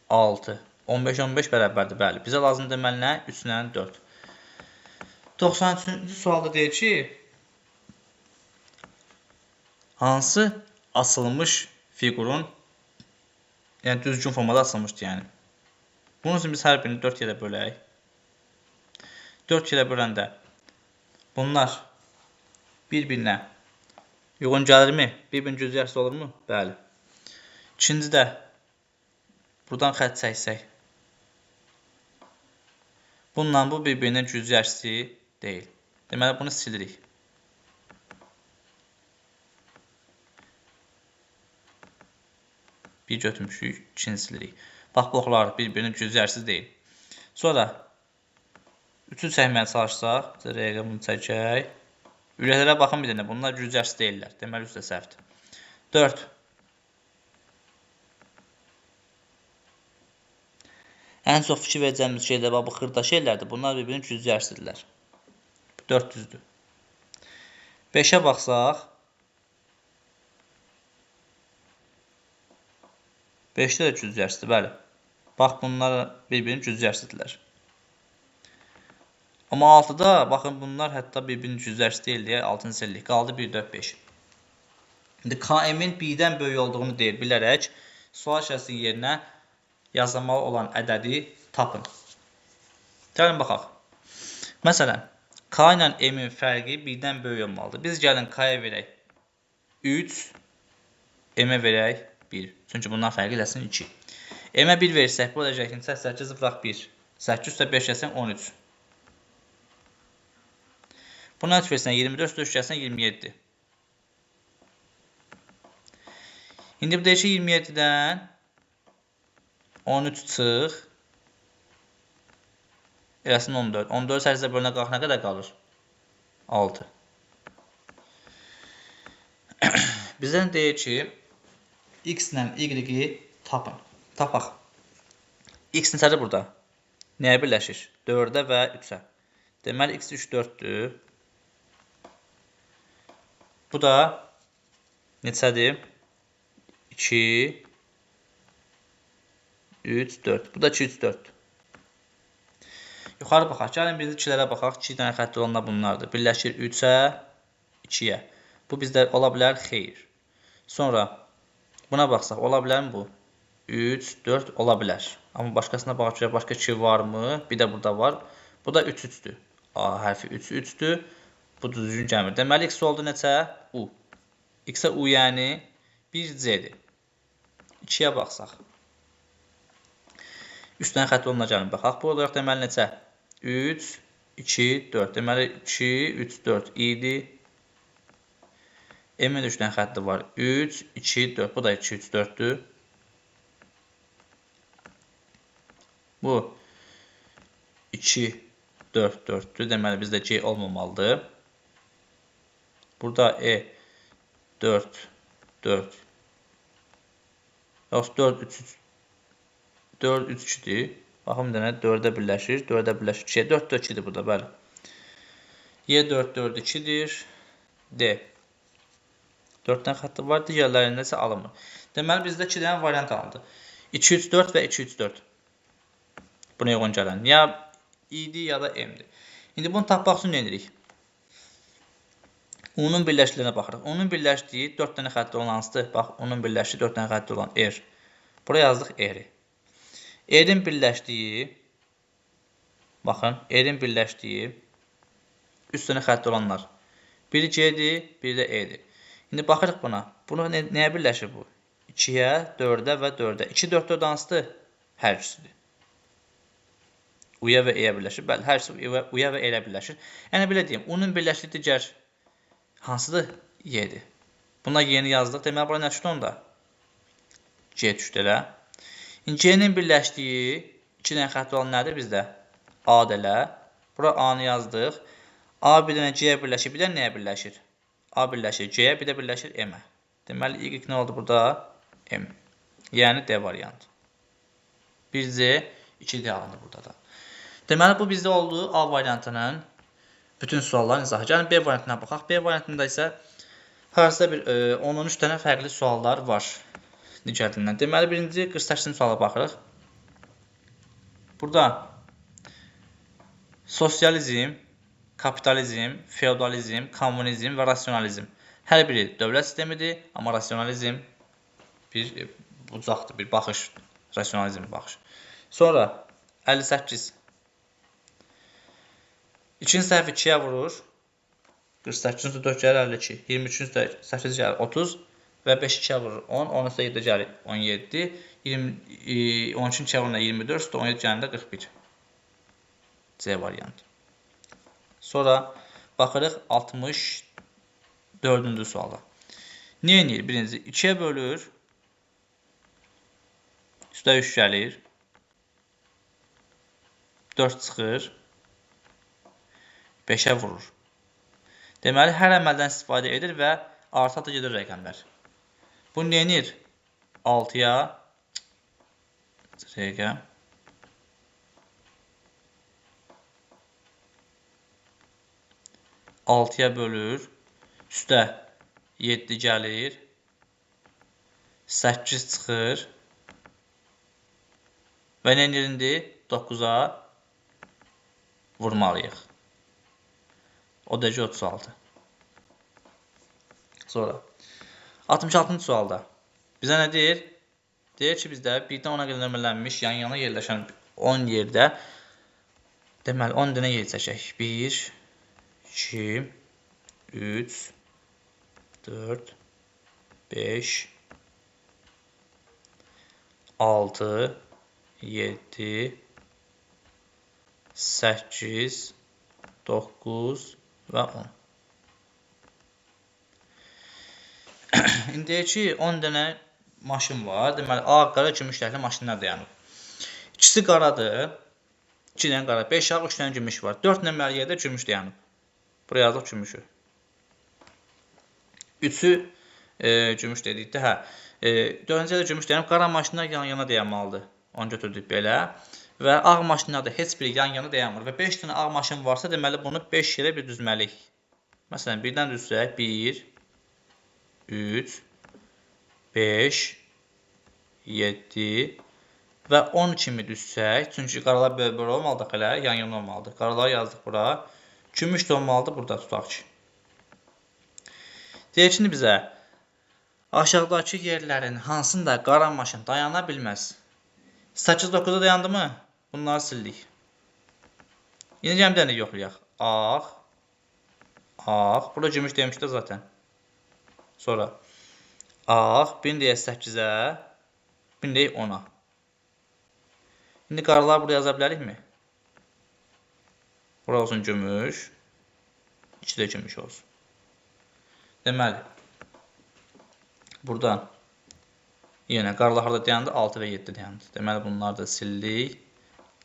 6. 15, 15 bərabərdir, bəli. Bizə lazım deməli nə? 3 ilə 4. 93-cü sualda deyir ki, hansı asılmış fiqurun, yəni düzgün formada asılmışdır, yəni. Bunun üçün biz hər birini 4 yerə bölək. 4 yerə böləndə bunlar bir-birinə uyğun gəlirmi? Bir-birinin güclü əksi olurmu? Bəli. İkincidə buradan xətt çəksək. Bununla bu bir-birinin güclü əksi deyil. Deməli, bunu silirik. Bir götürmüşük, ikinci silirik. Bax, bu oxlar bir-birinin güclü əksi deyil. Sonra 3-ü çəkməyə çalışsaq, rəqə bunu çəkək. Ürəklərə baxın bir dənə, bunlar güclü əksi deyirlər. Deməli, 3 də səhvdir. 4. Ən çox fikir verəcəyimiz şeylər, bax, bu xırda şeylərdir. Bunlar bir-birinin güclü əksidirlər. 4 düzdür. 5-ə baxsaq, 5-də də güclü əksidir, bəli. Bax, bunlar bir-birinin güclü əksidirlər. Amma 6-da, baxın, bunlar hətta bir-birinin güclü əksi deyil deyə 6-nı silirik. Qaldı 1, 4, 5. İndi KM-in 1-dən böyük olduğunu deyir, bilərək sual işarəsinin yerinə yazılmalı olan ədədi tapın. Gəlin baxaq. Məsələn, K ilə M-in fərqi 1-dən böyük olmalıdır. Biz gəlin K-ya verək 3, M-ə verək 1. Çünki bundan fərqi eləsin 2. M-ə 1 versək, bu olacaq ki, 8 vuraq 1. 8 üstə 5 gəlsin 13. Buna 3 versən 24, 3 gəlsin 27. İndi bu deyir ki, 27-dən 13 çıx. Eləsin 14. 14 8-ə bölünə qalx nə qədər qalır? 6. Bizdən deyir ki, X ilə Y-i tapın. Tapaq. X neçədir burada? Nəyə birləşir? 4-ə və 3-ə. Deməli, X 3, 4-dür. Bu da neçədir? 2, 3, 4. Bu da 2, 3, 4. Yuxarı baxaq. Gəlin birinci ikilərə baxaq. 2 dənə xətti olanlar bunlardır. Birləşir 3-ə, 2-yə. Bu bizdə ola bilər xeyir. Sonra buna baxsaq, ola bilərmi bu? 3, 4 ola bilər. Amma başqasına baxaq ki, başqa 2 varmı? Bir də burada var. Bu da 3, 3-dür. A hərfi 3, 3-dür. Bu düzgün gəlmir. Deməli, X oldu neçə? U. X-ə U yəni 1C-dir. 2-yə baxsaq. 3 dənə xətti olanlar gəlin baxaq. Bu olaraq deməli neçə? 3, 2, 4. Deməli, 2, 3, 4 idi. M-in 3 dənə xətti var. 3, 2, 4. Bu da 2, 3, 4-dür. Bu 2, 4, 4-dür. Deməli, bizdə C olmamalıdır. Burada E 4, 4. Yoxsa 4, 3, 3. 4, 3, 2-dir. Baxın bir dənə 4-ə birləşir. 4-ə birləşir 2-yə. 4, 4, 2-dir burada, bəli. Y 4, 4, 2-dir. D. 4 dənə xətti var. Digərlərində isə alınmır. Deməli, bizdə 2 dənə variant alındı. 2, 3, 4 və 2, 3, 4. Buna uyğun gələn. Ya İ-dir, ya da M-dir. İndi bunu tapmaq üçün nə edirik? U-nun birləşdiyinə baxırıq. U-nun birləşdiyi 4 dənə xətti olan hansıdır? Bax, U-nun birləşdiyi 4 dənə xətti olan R. Buraya yazdıq R-i. R-in birləşdiyi, baxın, R-in birləşdiyi 3 dənə xətti olanlar. Biri G-dir, biri də E-dir. İndi baxırıq buna. Bunu nəyə birləşir bu? 2-yə, 4-ə və 4-ə. 2, 4, 4 hansıdır? Hər ikisidir. U-ya və E-yə birləşir. Bəli, hər ikisi U-ya və E-yə birləşir. Yəni, belə deyim, U-nun birləşdiyi digər hansıdır? Y-dir. Buna Y-ni yazdıq. Deməli, bura nə düşdü onda? C düşdü elə. İndi C-nin birləşdiyi 2 dənə xətti olan nədir bizdə? A-dır elə. Bura A-nı yazdıq. A bir dənə C-yə birləşir, bir dənə nəyə birləşir? A birləşir C-yə, bir də birləşir M-ə. Deməli, Y nə oldu burada? M. Yəni D variantı. 1C, 2D alındı burada da. Deməli, bu bizdə oldu A variantının bütün sualların izahı. Gəlin B variantına baxaq. B variantında isə hansısa bir 10-13 dənə fərqli suallar var digər dilindən. Deməli, birinci 48-ci suala baxırıq. Burada sosializm, kapitalizm, feodalizm, kommunizm və rasionalizm. Hər biri dövlət sistemidir, amma rasionalizm bir bucaqdır, bir baxış, rasionalizm baxış. Sonra 58. İkinci səhv 2-yə vurur. 48-ci 4 gəlir 52. 23-cü 8 gəlir 30 və 5 2-yə vurur 10. 10 üstə 7 gəlir 17. 13-cü 2-yə vurur 24, üstə 17 gələndə 41. C variantı. Sonra baxırıq 64-cü suala. Nə edir? Birinci 2-yə bölür. Üstə 3 gəlir. 4 çıxır. 5-ə vurur. Deməli, hər əməldən istifadə edir və arta da gedir rəqəmlər. Bu nə edir? 6-ya rəqəm. 6-ya bölür. Üstə 7 gəlir. 8 çıxır. Və nə edir indi? 9-a vurmalıyıq. O dəcə 36. Sonra 66-cı sualda bizə nə deyir? Deyir ki, bizdə 1-dən 10-a qədər nömrələnmiş, yan-yana yerləşən 10 yerdə deməli 10 dənə yer çəkək. 1, 2, 3, 4, 5, 6, 7, 8, 9 və 10. İndi deyək ki, 10 dənə maşın var. Deməli, ağ, qara, gümüş rəngli maşınlar dayanıb. İkisi qaradır. 2 dənə qara, 5 ağ, 3 dənə gümüş var. 4 nömrəli yerdə gümüş dayanıb. Buraya yazdıq gümüşü. 3-ü gümüş dedikdə, hə. 4-cü yerdə gümüş dayanıb. Qara maşınlar yan-yana dayanmalıdır. Onu götürdük belə. Və ağ maşınlar da heç biri yan-yana dayanmır. Və 5 dənə ağ maşın varsa, deməli bunu 5 yerə bir düzməliyik. Məsələn, birdən düzsək, 1, 3, 5, 7 və 10 kimi düzsək, çünki qaralar böl-böl olmalıdır hələ, yan-yana olmalıdır. Qaraları yazdıq bura. Gümüş də olmalıdır burada, tutaq ki. Deyək ki, bizə aşağıdakı yerlərin hansında qara maşın dayana bilməz? 8-9-da dayandı mı? Bunları sildik. İndi gəlin bir dənə yoxlayaq. Ağ, ağ. Burada gümüş demişdi zaten. Sonra ağ, birini deyək 8-ə, birini deyək 10-a. İndi qaralar burada yaza bilərikmi? Bura olsun gümüş, 2 də gümüş olsun. Deməli, buradan yenə qaralar harada dayandı? 6 və 7 dayandı. Deməli, bunları da sildik.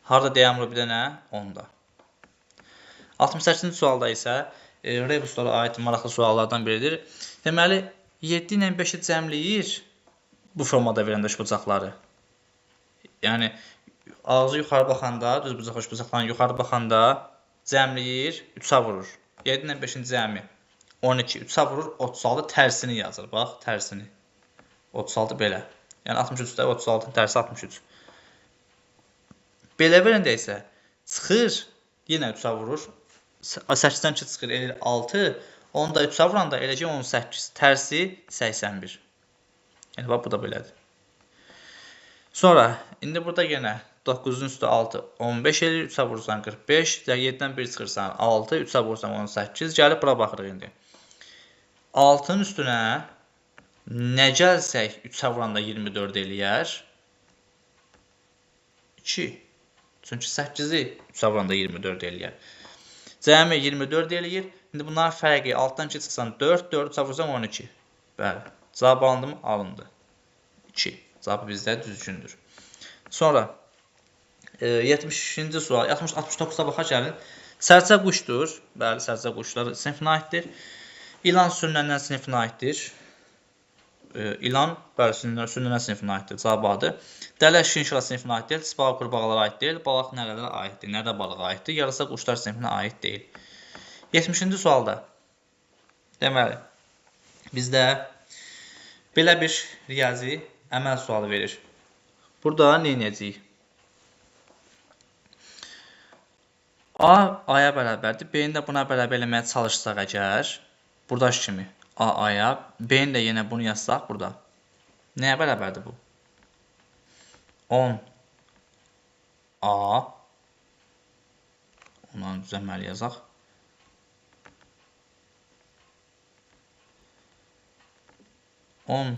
Harada dayanmır bir dənə? 10-da. 68-ci sualda isə rebuslara aid maraqlı suallardan biridir. Deməli, 7 ilə 5-i cəmləyir bu formada verəndə üçbucaqları. Yəni, ağzı yuxarı baxanda, düzbucaq üçbucaqlarını yuxarı baxanda cəmləyir, 3-ə vurur. 7 ilə 5-in cəmi 12, 3-ə vurur, 36 tərsini yazır. Bax, tərsini. 36 belə. Yəni, 63-də 36-nın tərsi 63. Belə verəndə isə çıxır, yenə 3-ə vurur. 8-dən 2 çıxır, eləyir 6. Onu da 3-ə vuranda eləcək 18. Tərsi 81. Yəni, bax, bu da belədir. Sonra, indi burada yenə 9-un üstü 6, 15 eləyir, 3-ə vurursan 45, 7-dən 1 çıxırsan 6, 3-ə vurursan 18, gəlib bura baxırıq indi. 6-nın üstünə nə gəlsək 3-ə vuranda 24 eləyər? 2. Çünki 8-i 3-ə vuranda 24 eləyər. Cəmi 24 eləyir. İndi bunların fərqi 6-dan 2 çıxsan 4, 4 3-ə vursan 12. Bəli. Cavab alındı mı? Alındı. 2. Cavabı bizdə düzgündür. Sonra 70-ci sual, 69-a baxaq gəlin. Sərçə quşdur. Bəli, sərçə quşlar sinifinə aiddir. İlan sürünənlər sinifinə aiddir. İlan, bəli, sürünənlər sinifinə aiddir. Cavabı adır. Dələ şinşila sinifinə aid deyil. Çısbağa qurbağalara aid deyil. Balıq nərələrə aiddir. Nərə balığa aiddir. Yarasa quşlar sinifinə aid deyil. 70-ci sualda deməli, bizdə belə bir riyazi əməl sualı verir. Burada nə edəcəyik? A, A-ya bərabərdir. B-ni də buna bərabər eləməyə çalışsaq əgər, buradakı kimi A, A-ya, B-ni də yenə bunu yazsaq burada. Nəyə bərabərdir bu? 10 A, ondan düzəməli yazaq. 10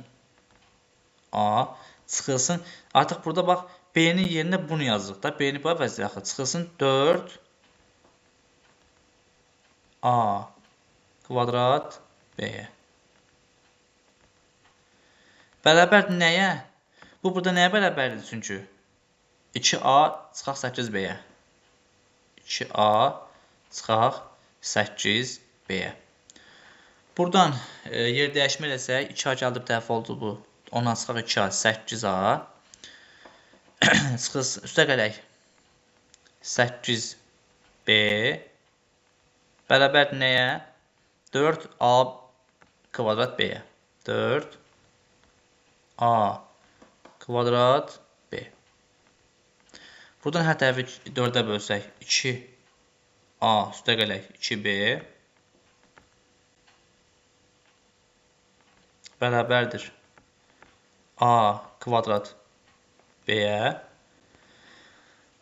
A çıxılsın. Artıq burada bax, B-nin yerinə bunu yazırıq da. B-ni bu əvəz yaxı. Çıxılsın 4 A kvadrat B-yə. Bərabərdir nəyə? Bu burada nəyə bərabərdir çünki? 2A çıxaq 8B-yə. 2A çıxaq 8B-yə. Buradan yer dəyişmə eləsək, 2A gəldi bir tərəf oldu bu. Ondan çıxaq 2A, 8A. Çıxılsın, üstə gələk. 8B bərabərdir nəyə? 4A kvadrat B-yə. 4A kvadrat B. Buradan hər tərəfi 4-ə bölsək, 2A üstə gələk 2B bərabərdir A kvadrat B-yə.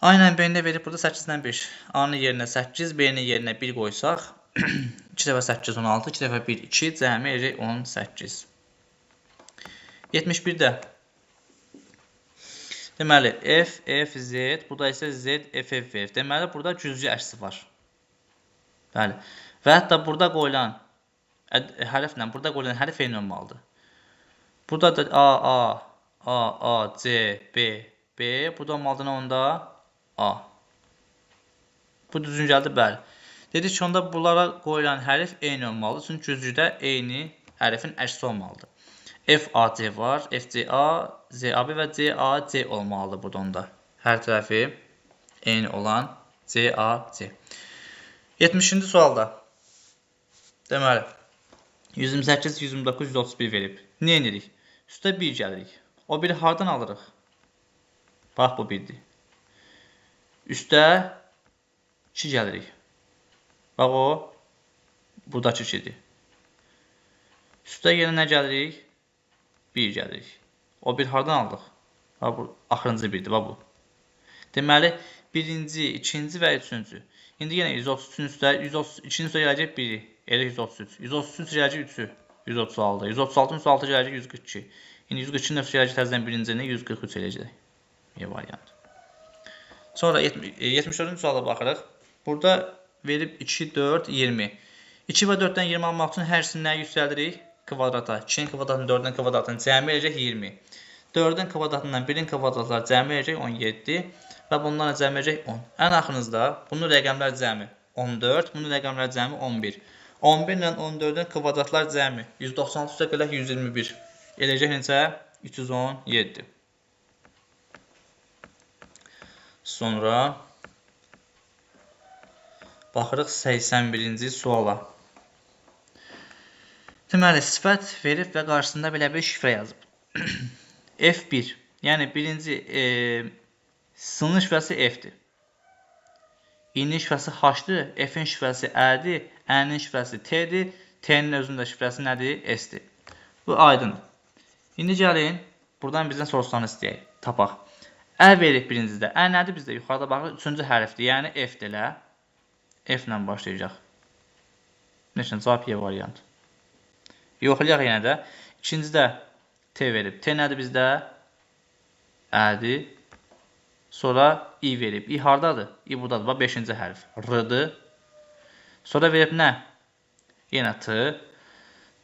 A ilə B-ni də verib burada 8-dən 1. A-nın yerinə 8, B-nin yerinə 1 qoysaq, 2 dəfə 8, 16, 2 dəfə 1, 2, cəmi eləyəcək 18. 71-də. Deməli, F, F, Z, bu da isə Z, F, F verir. Deməli, burada güzgü əksi var. Bəli. Və hətta burada qoyulan hərflə burada qoyulan hərf eyni olmalıdır. Burada da A, A, A, A, C, B, B. Bu da olmalıdır onda A. Bu düzgün gəldi, bəli. Dedik ki, onda bunlara qoyulan hərf eyni olmalıdır. Çünki güzgüdə eyni hərfin əksi olmalıdır. F, A, C var. F, C, A, Z, A, B və C, A, C olmalıdır burada onda. Hər tərəfi eyni olan C, A, C. 70-ci sualda. Deməli, 128, 129, 131 verib. Nə edirik? Üstə 1 gəlirik. O 1-i hardan alırıq? Bax, bu 1-dir. Üstə 2 gəlirik. Bax, o buradakı 2-dir. Üstə yenə nə gəlirik? 1 gəlirik. O 1 hardan aldıq? Bax, bu axırıncı 1-dir. Bax, bu. Deməli, birinci, ikinci və üçüncü. İndi yenə 133-ün üstə, 132-nin üstə gələcək 1-i. Elə 133. 133-ün üstə gələcək 3-ü. 136. 136-nın üstə 6 gələcək 142. İndi 142-nin üstə gələcək təzədən birincini 143 eləyəcək. E variant. Sonra 74-cü suala baxırıq. Burada verib 2, 4, 20. 2 və 4-dən 20 almaq üçün hər ikisini nəyə yüksəldirik? Kvadrata. 2-nin kvadratını, 4-ün kvadratını cəmi eləyəcək 20. 4-ün kvadratından 1-in kvadratları cəmi eləyəcək 17 və bundan da cəmi eləyəcək 10. Ən axırınızda bunun rəqəmlər cəmi 14, bunun rəqəmlər cəmi 11. 11 ilə 14-ün kvadratlar cəmi 196 üstə gələk 121. Eləyəcək neçə? 317. Sonra baxırıq 81-ci suala. Deməli, sifət verib və qarşısında belə bir şifrə yazıb. F1, yəni birinci S-nin şifrəsi F-dir. İ-nin şifrəsi H-dır, F-in şifrəsi Ə-dir, Ə-nin şifrəsi T-dir, T-nin özünün də şifrəsi nədir? S-dir. Bu aydındır. İndi gəlin, buradan bizdən soruşanı istəyək, tapaq. Ə verib birincidə. Ə nədir bizdə? Yuxarıda baxırıq, üçüncü hərfdir, yəni F-dir elə. F ilə başlayacaq. Neçə? Cavab Y variantı. Yoxlayaq yenə də. İkincidə T verib. T nədir bizdə? Ədir. Sonra I verib. I hardadır? I buradadır. Bax, 5-ci hərf. R-dır. Sonra verib nə? Yenə T.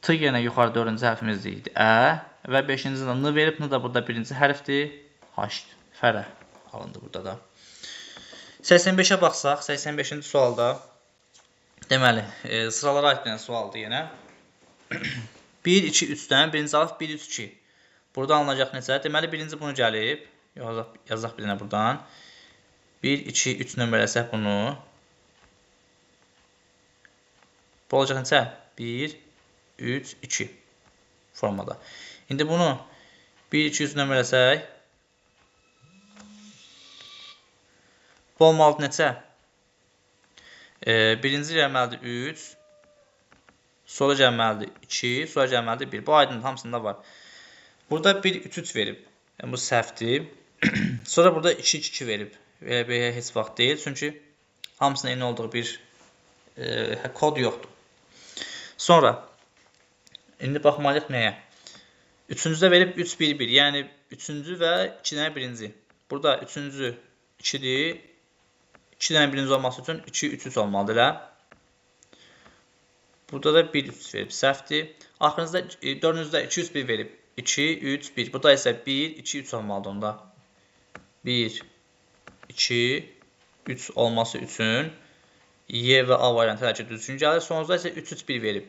T yenə yuxarı 4-cü hərfimiz idi. Ə. Və 5-ci də N verib. N da burada 1-ci hərfdir. H-dir. Fərə alındı burada da. 85-ə baxsaq, 85-ci sualda deməli, sıralara aid bir sualdır yenə. 1, 2, 3-dən birinci alif 1, 3, 2. Burada alınacaq neçə? Deməli, birinci bunu gəlib. Yazaq bir dənə buradan. 1, 2, 3 nömrələsək bunu. Bu olacaq neçə? 1, 3, 2 formada. İndi bunu 1, 2, 3 nömrələsək. Bu olmalıdır neçə? Birinci gəlməlidir 3. Sonra gəlməlidir 2, sonra gəlməlidir 1. Bu aydındır, hamısında var. Burada 1, 3, 3 verib. Yəni, bu səhvdir. Sonra burada 2, 2, 2 verib. Elə bir heç vaxt deyil. Çünki hamısının eyni olduğu bir kod yoxdur. Sonra, indi baxmalıyıq nəyə? Üçüncüdə verib 3, 1, 1. Yəni, üçüncü və 2 dənə birinci. Burada üçüncü 2-dir. 2 dənə birinci olması üçün 2, 3, 3 olmalıdır elə. Burada da 1, 3 verib, səhvdir. Axırıncıda, dördüncüdə 2, 3, 1 verib. 2, 3, 1. Bu da isə 1, 2, 3 olmalıdır onda. 1, 2, 3 olması üçün Y və A variantı hələ ki düzgün gəlir. Sonuncuda isə 3, 3, 1 verib.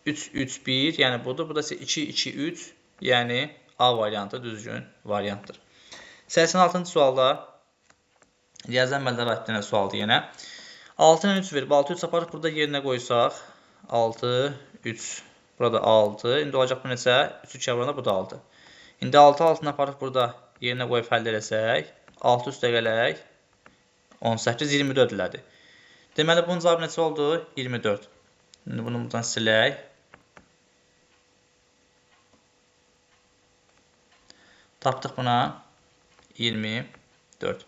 3, 3, 1, yəni budur. Bu da isə 2, 2, 3, yəni A variantı düzgün variantdır. 86-cı sualda riyazi əməllərə aid bir sualdır yenə. 6 ilə 3 verib. 6, 3 aparıb burada yerinə qoysaq. 6, 3, burada 6. İndi olacaq bu neçə? 3, 3 vuranda bu da 6. İndi 6, 6-nı aparıb burada yerinə qoyub həll eləsək, 6 üstə gələk, 18, 24 elədi. Deməli, bunun cavabı neçə oldu? 24. İndi bunu buradan silək. Tapdıq buna 24.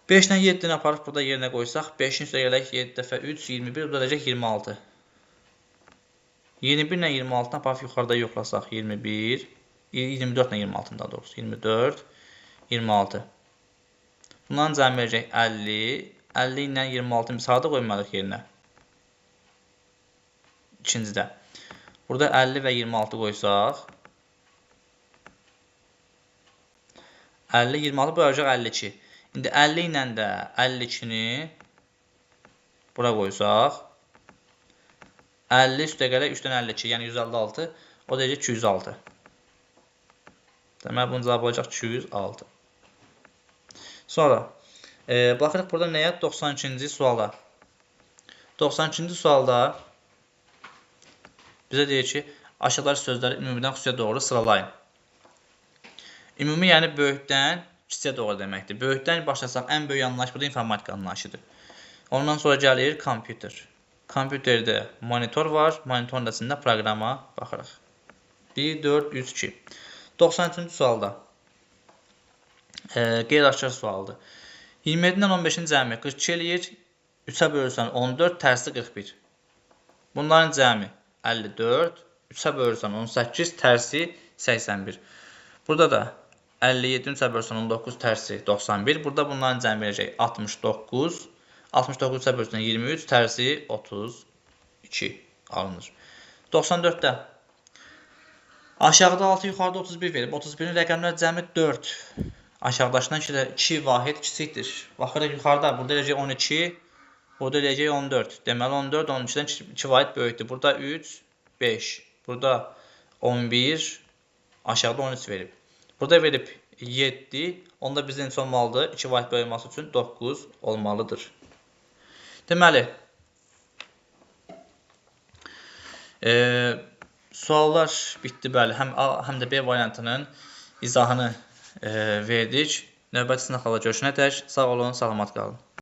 5 ilə 7-ni aparıb burada yerinə qoysaq, 5-in üstə gələk 7 dəfə 3, 21, burada gələcək 26. 21 ilə 26-nı aparıb yuxarıda yoxlasaq, 21, 24 ilə 26-nı daha doğrusu, 24, 26. Bundan cəmi verəcək 50, 50 ilə 26-nı biz harada qoymalıyıq yerinə? İkincidə. Burada 50 və 26 qoysaq, 50, 26 bu olacaq 52. İndi 50 ilə də 52-ni bura qoysaq, 50 üstə gələk 3-dən 52, yəni 156, o da deyəcək 206. Deməli, bunun cavabı olacaq 206. Sonra, baxırıq burada nəyə? 92-ci suala. 92-ci sualda bizə deyir ki, aşağıdakı sözləri ümumidən xüsusiyə doğru sıralayın. Ümumi, yəni böyükdən kiçiyə doğru deməkdir. Böyükdən başlasaq, ən böyük anlayış burada informatika anlayışıdır. Ondan sonra gəlir kompüter. Kompüterdə monitor var. Monitorun içində proqrama baxırıq. 1, 4, 3, 2. 93-cü sualda qeyri-aşkar sualdır. 27 ilə 15-in cəmi 42 eləyir. 3-ə bölürsən 14, tərsi 41. Bunların cəmi 54, 3-ə bölürsən 18, tərsi 81. Burada da 57-ni 3-ə bölürsən 19, tərsi 91. Burada bunların cəmi verəcək 69. 69 3-ə bölürsən 23, tərsi 32 alınır. 94-də aşağıda 6, yuxarıda 31 verib. 31-in rəqəmlər cəmi 4. Aşağıdakından 2 vahid kiçikdir. Baxırıq yuxarıda, burada eləyəcək 12, burada eləyəcək 14. Deməli 14, 12-dən 2 vahid böyükdür. Burada 3, 5. Burada 11, aşağıda 13 verib. Burada verib 7, onda bizdə neçə olmalıdır? 2 vahid böyük olması üçün 9 olmalıdır. Deməli, suallar bitdi, bəli. Həm A, həm də B variantının izahını verdik. Növbəti sınaqlarda görüşənədək sağ olun, salamat qalın.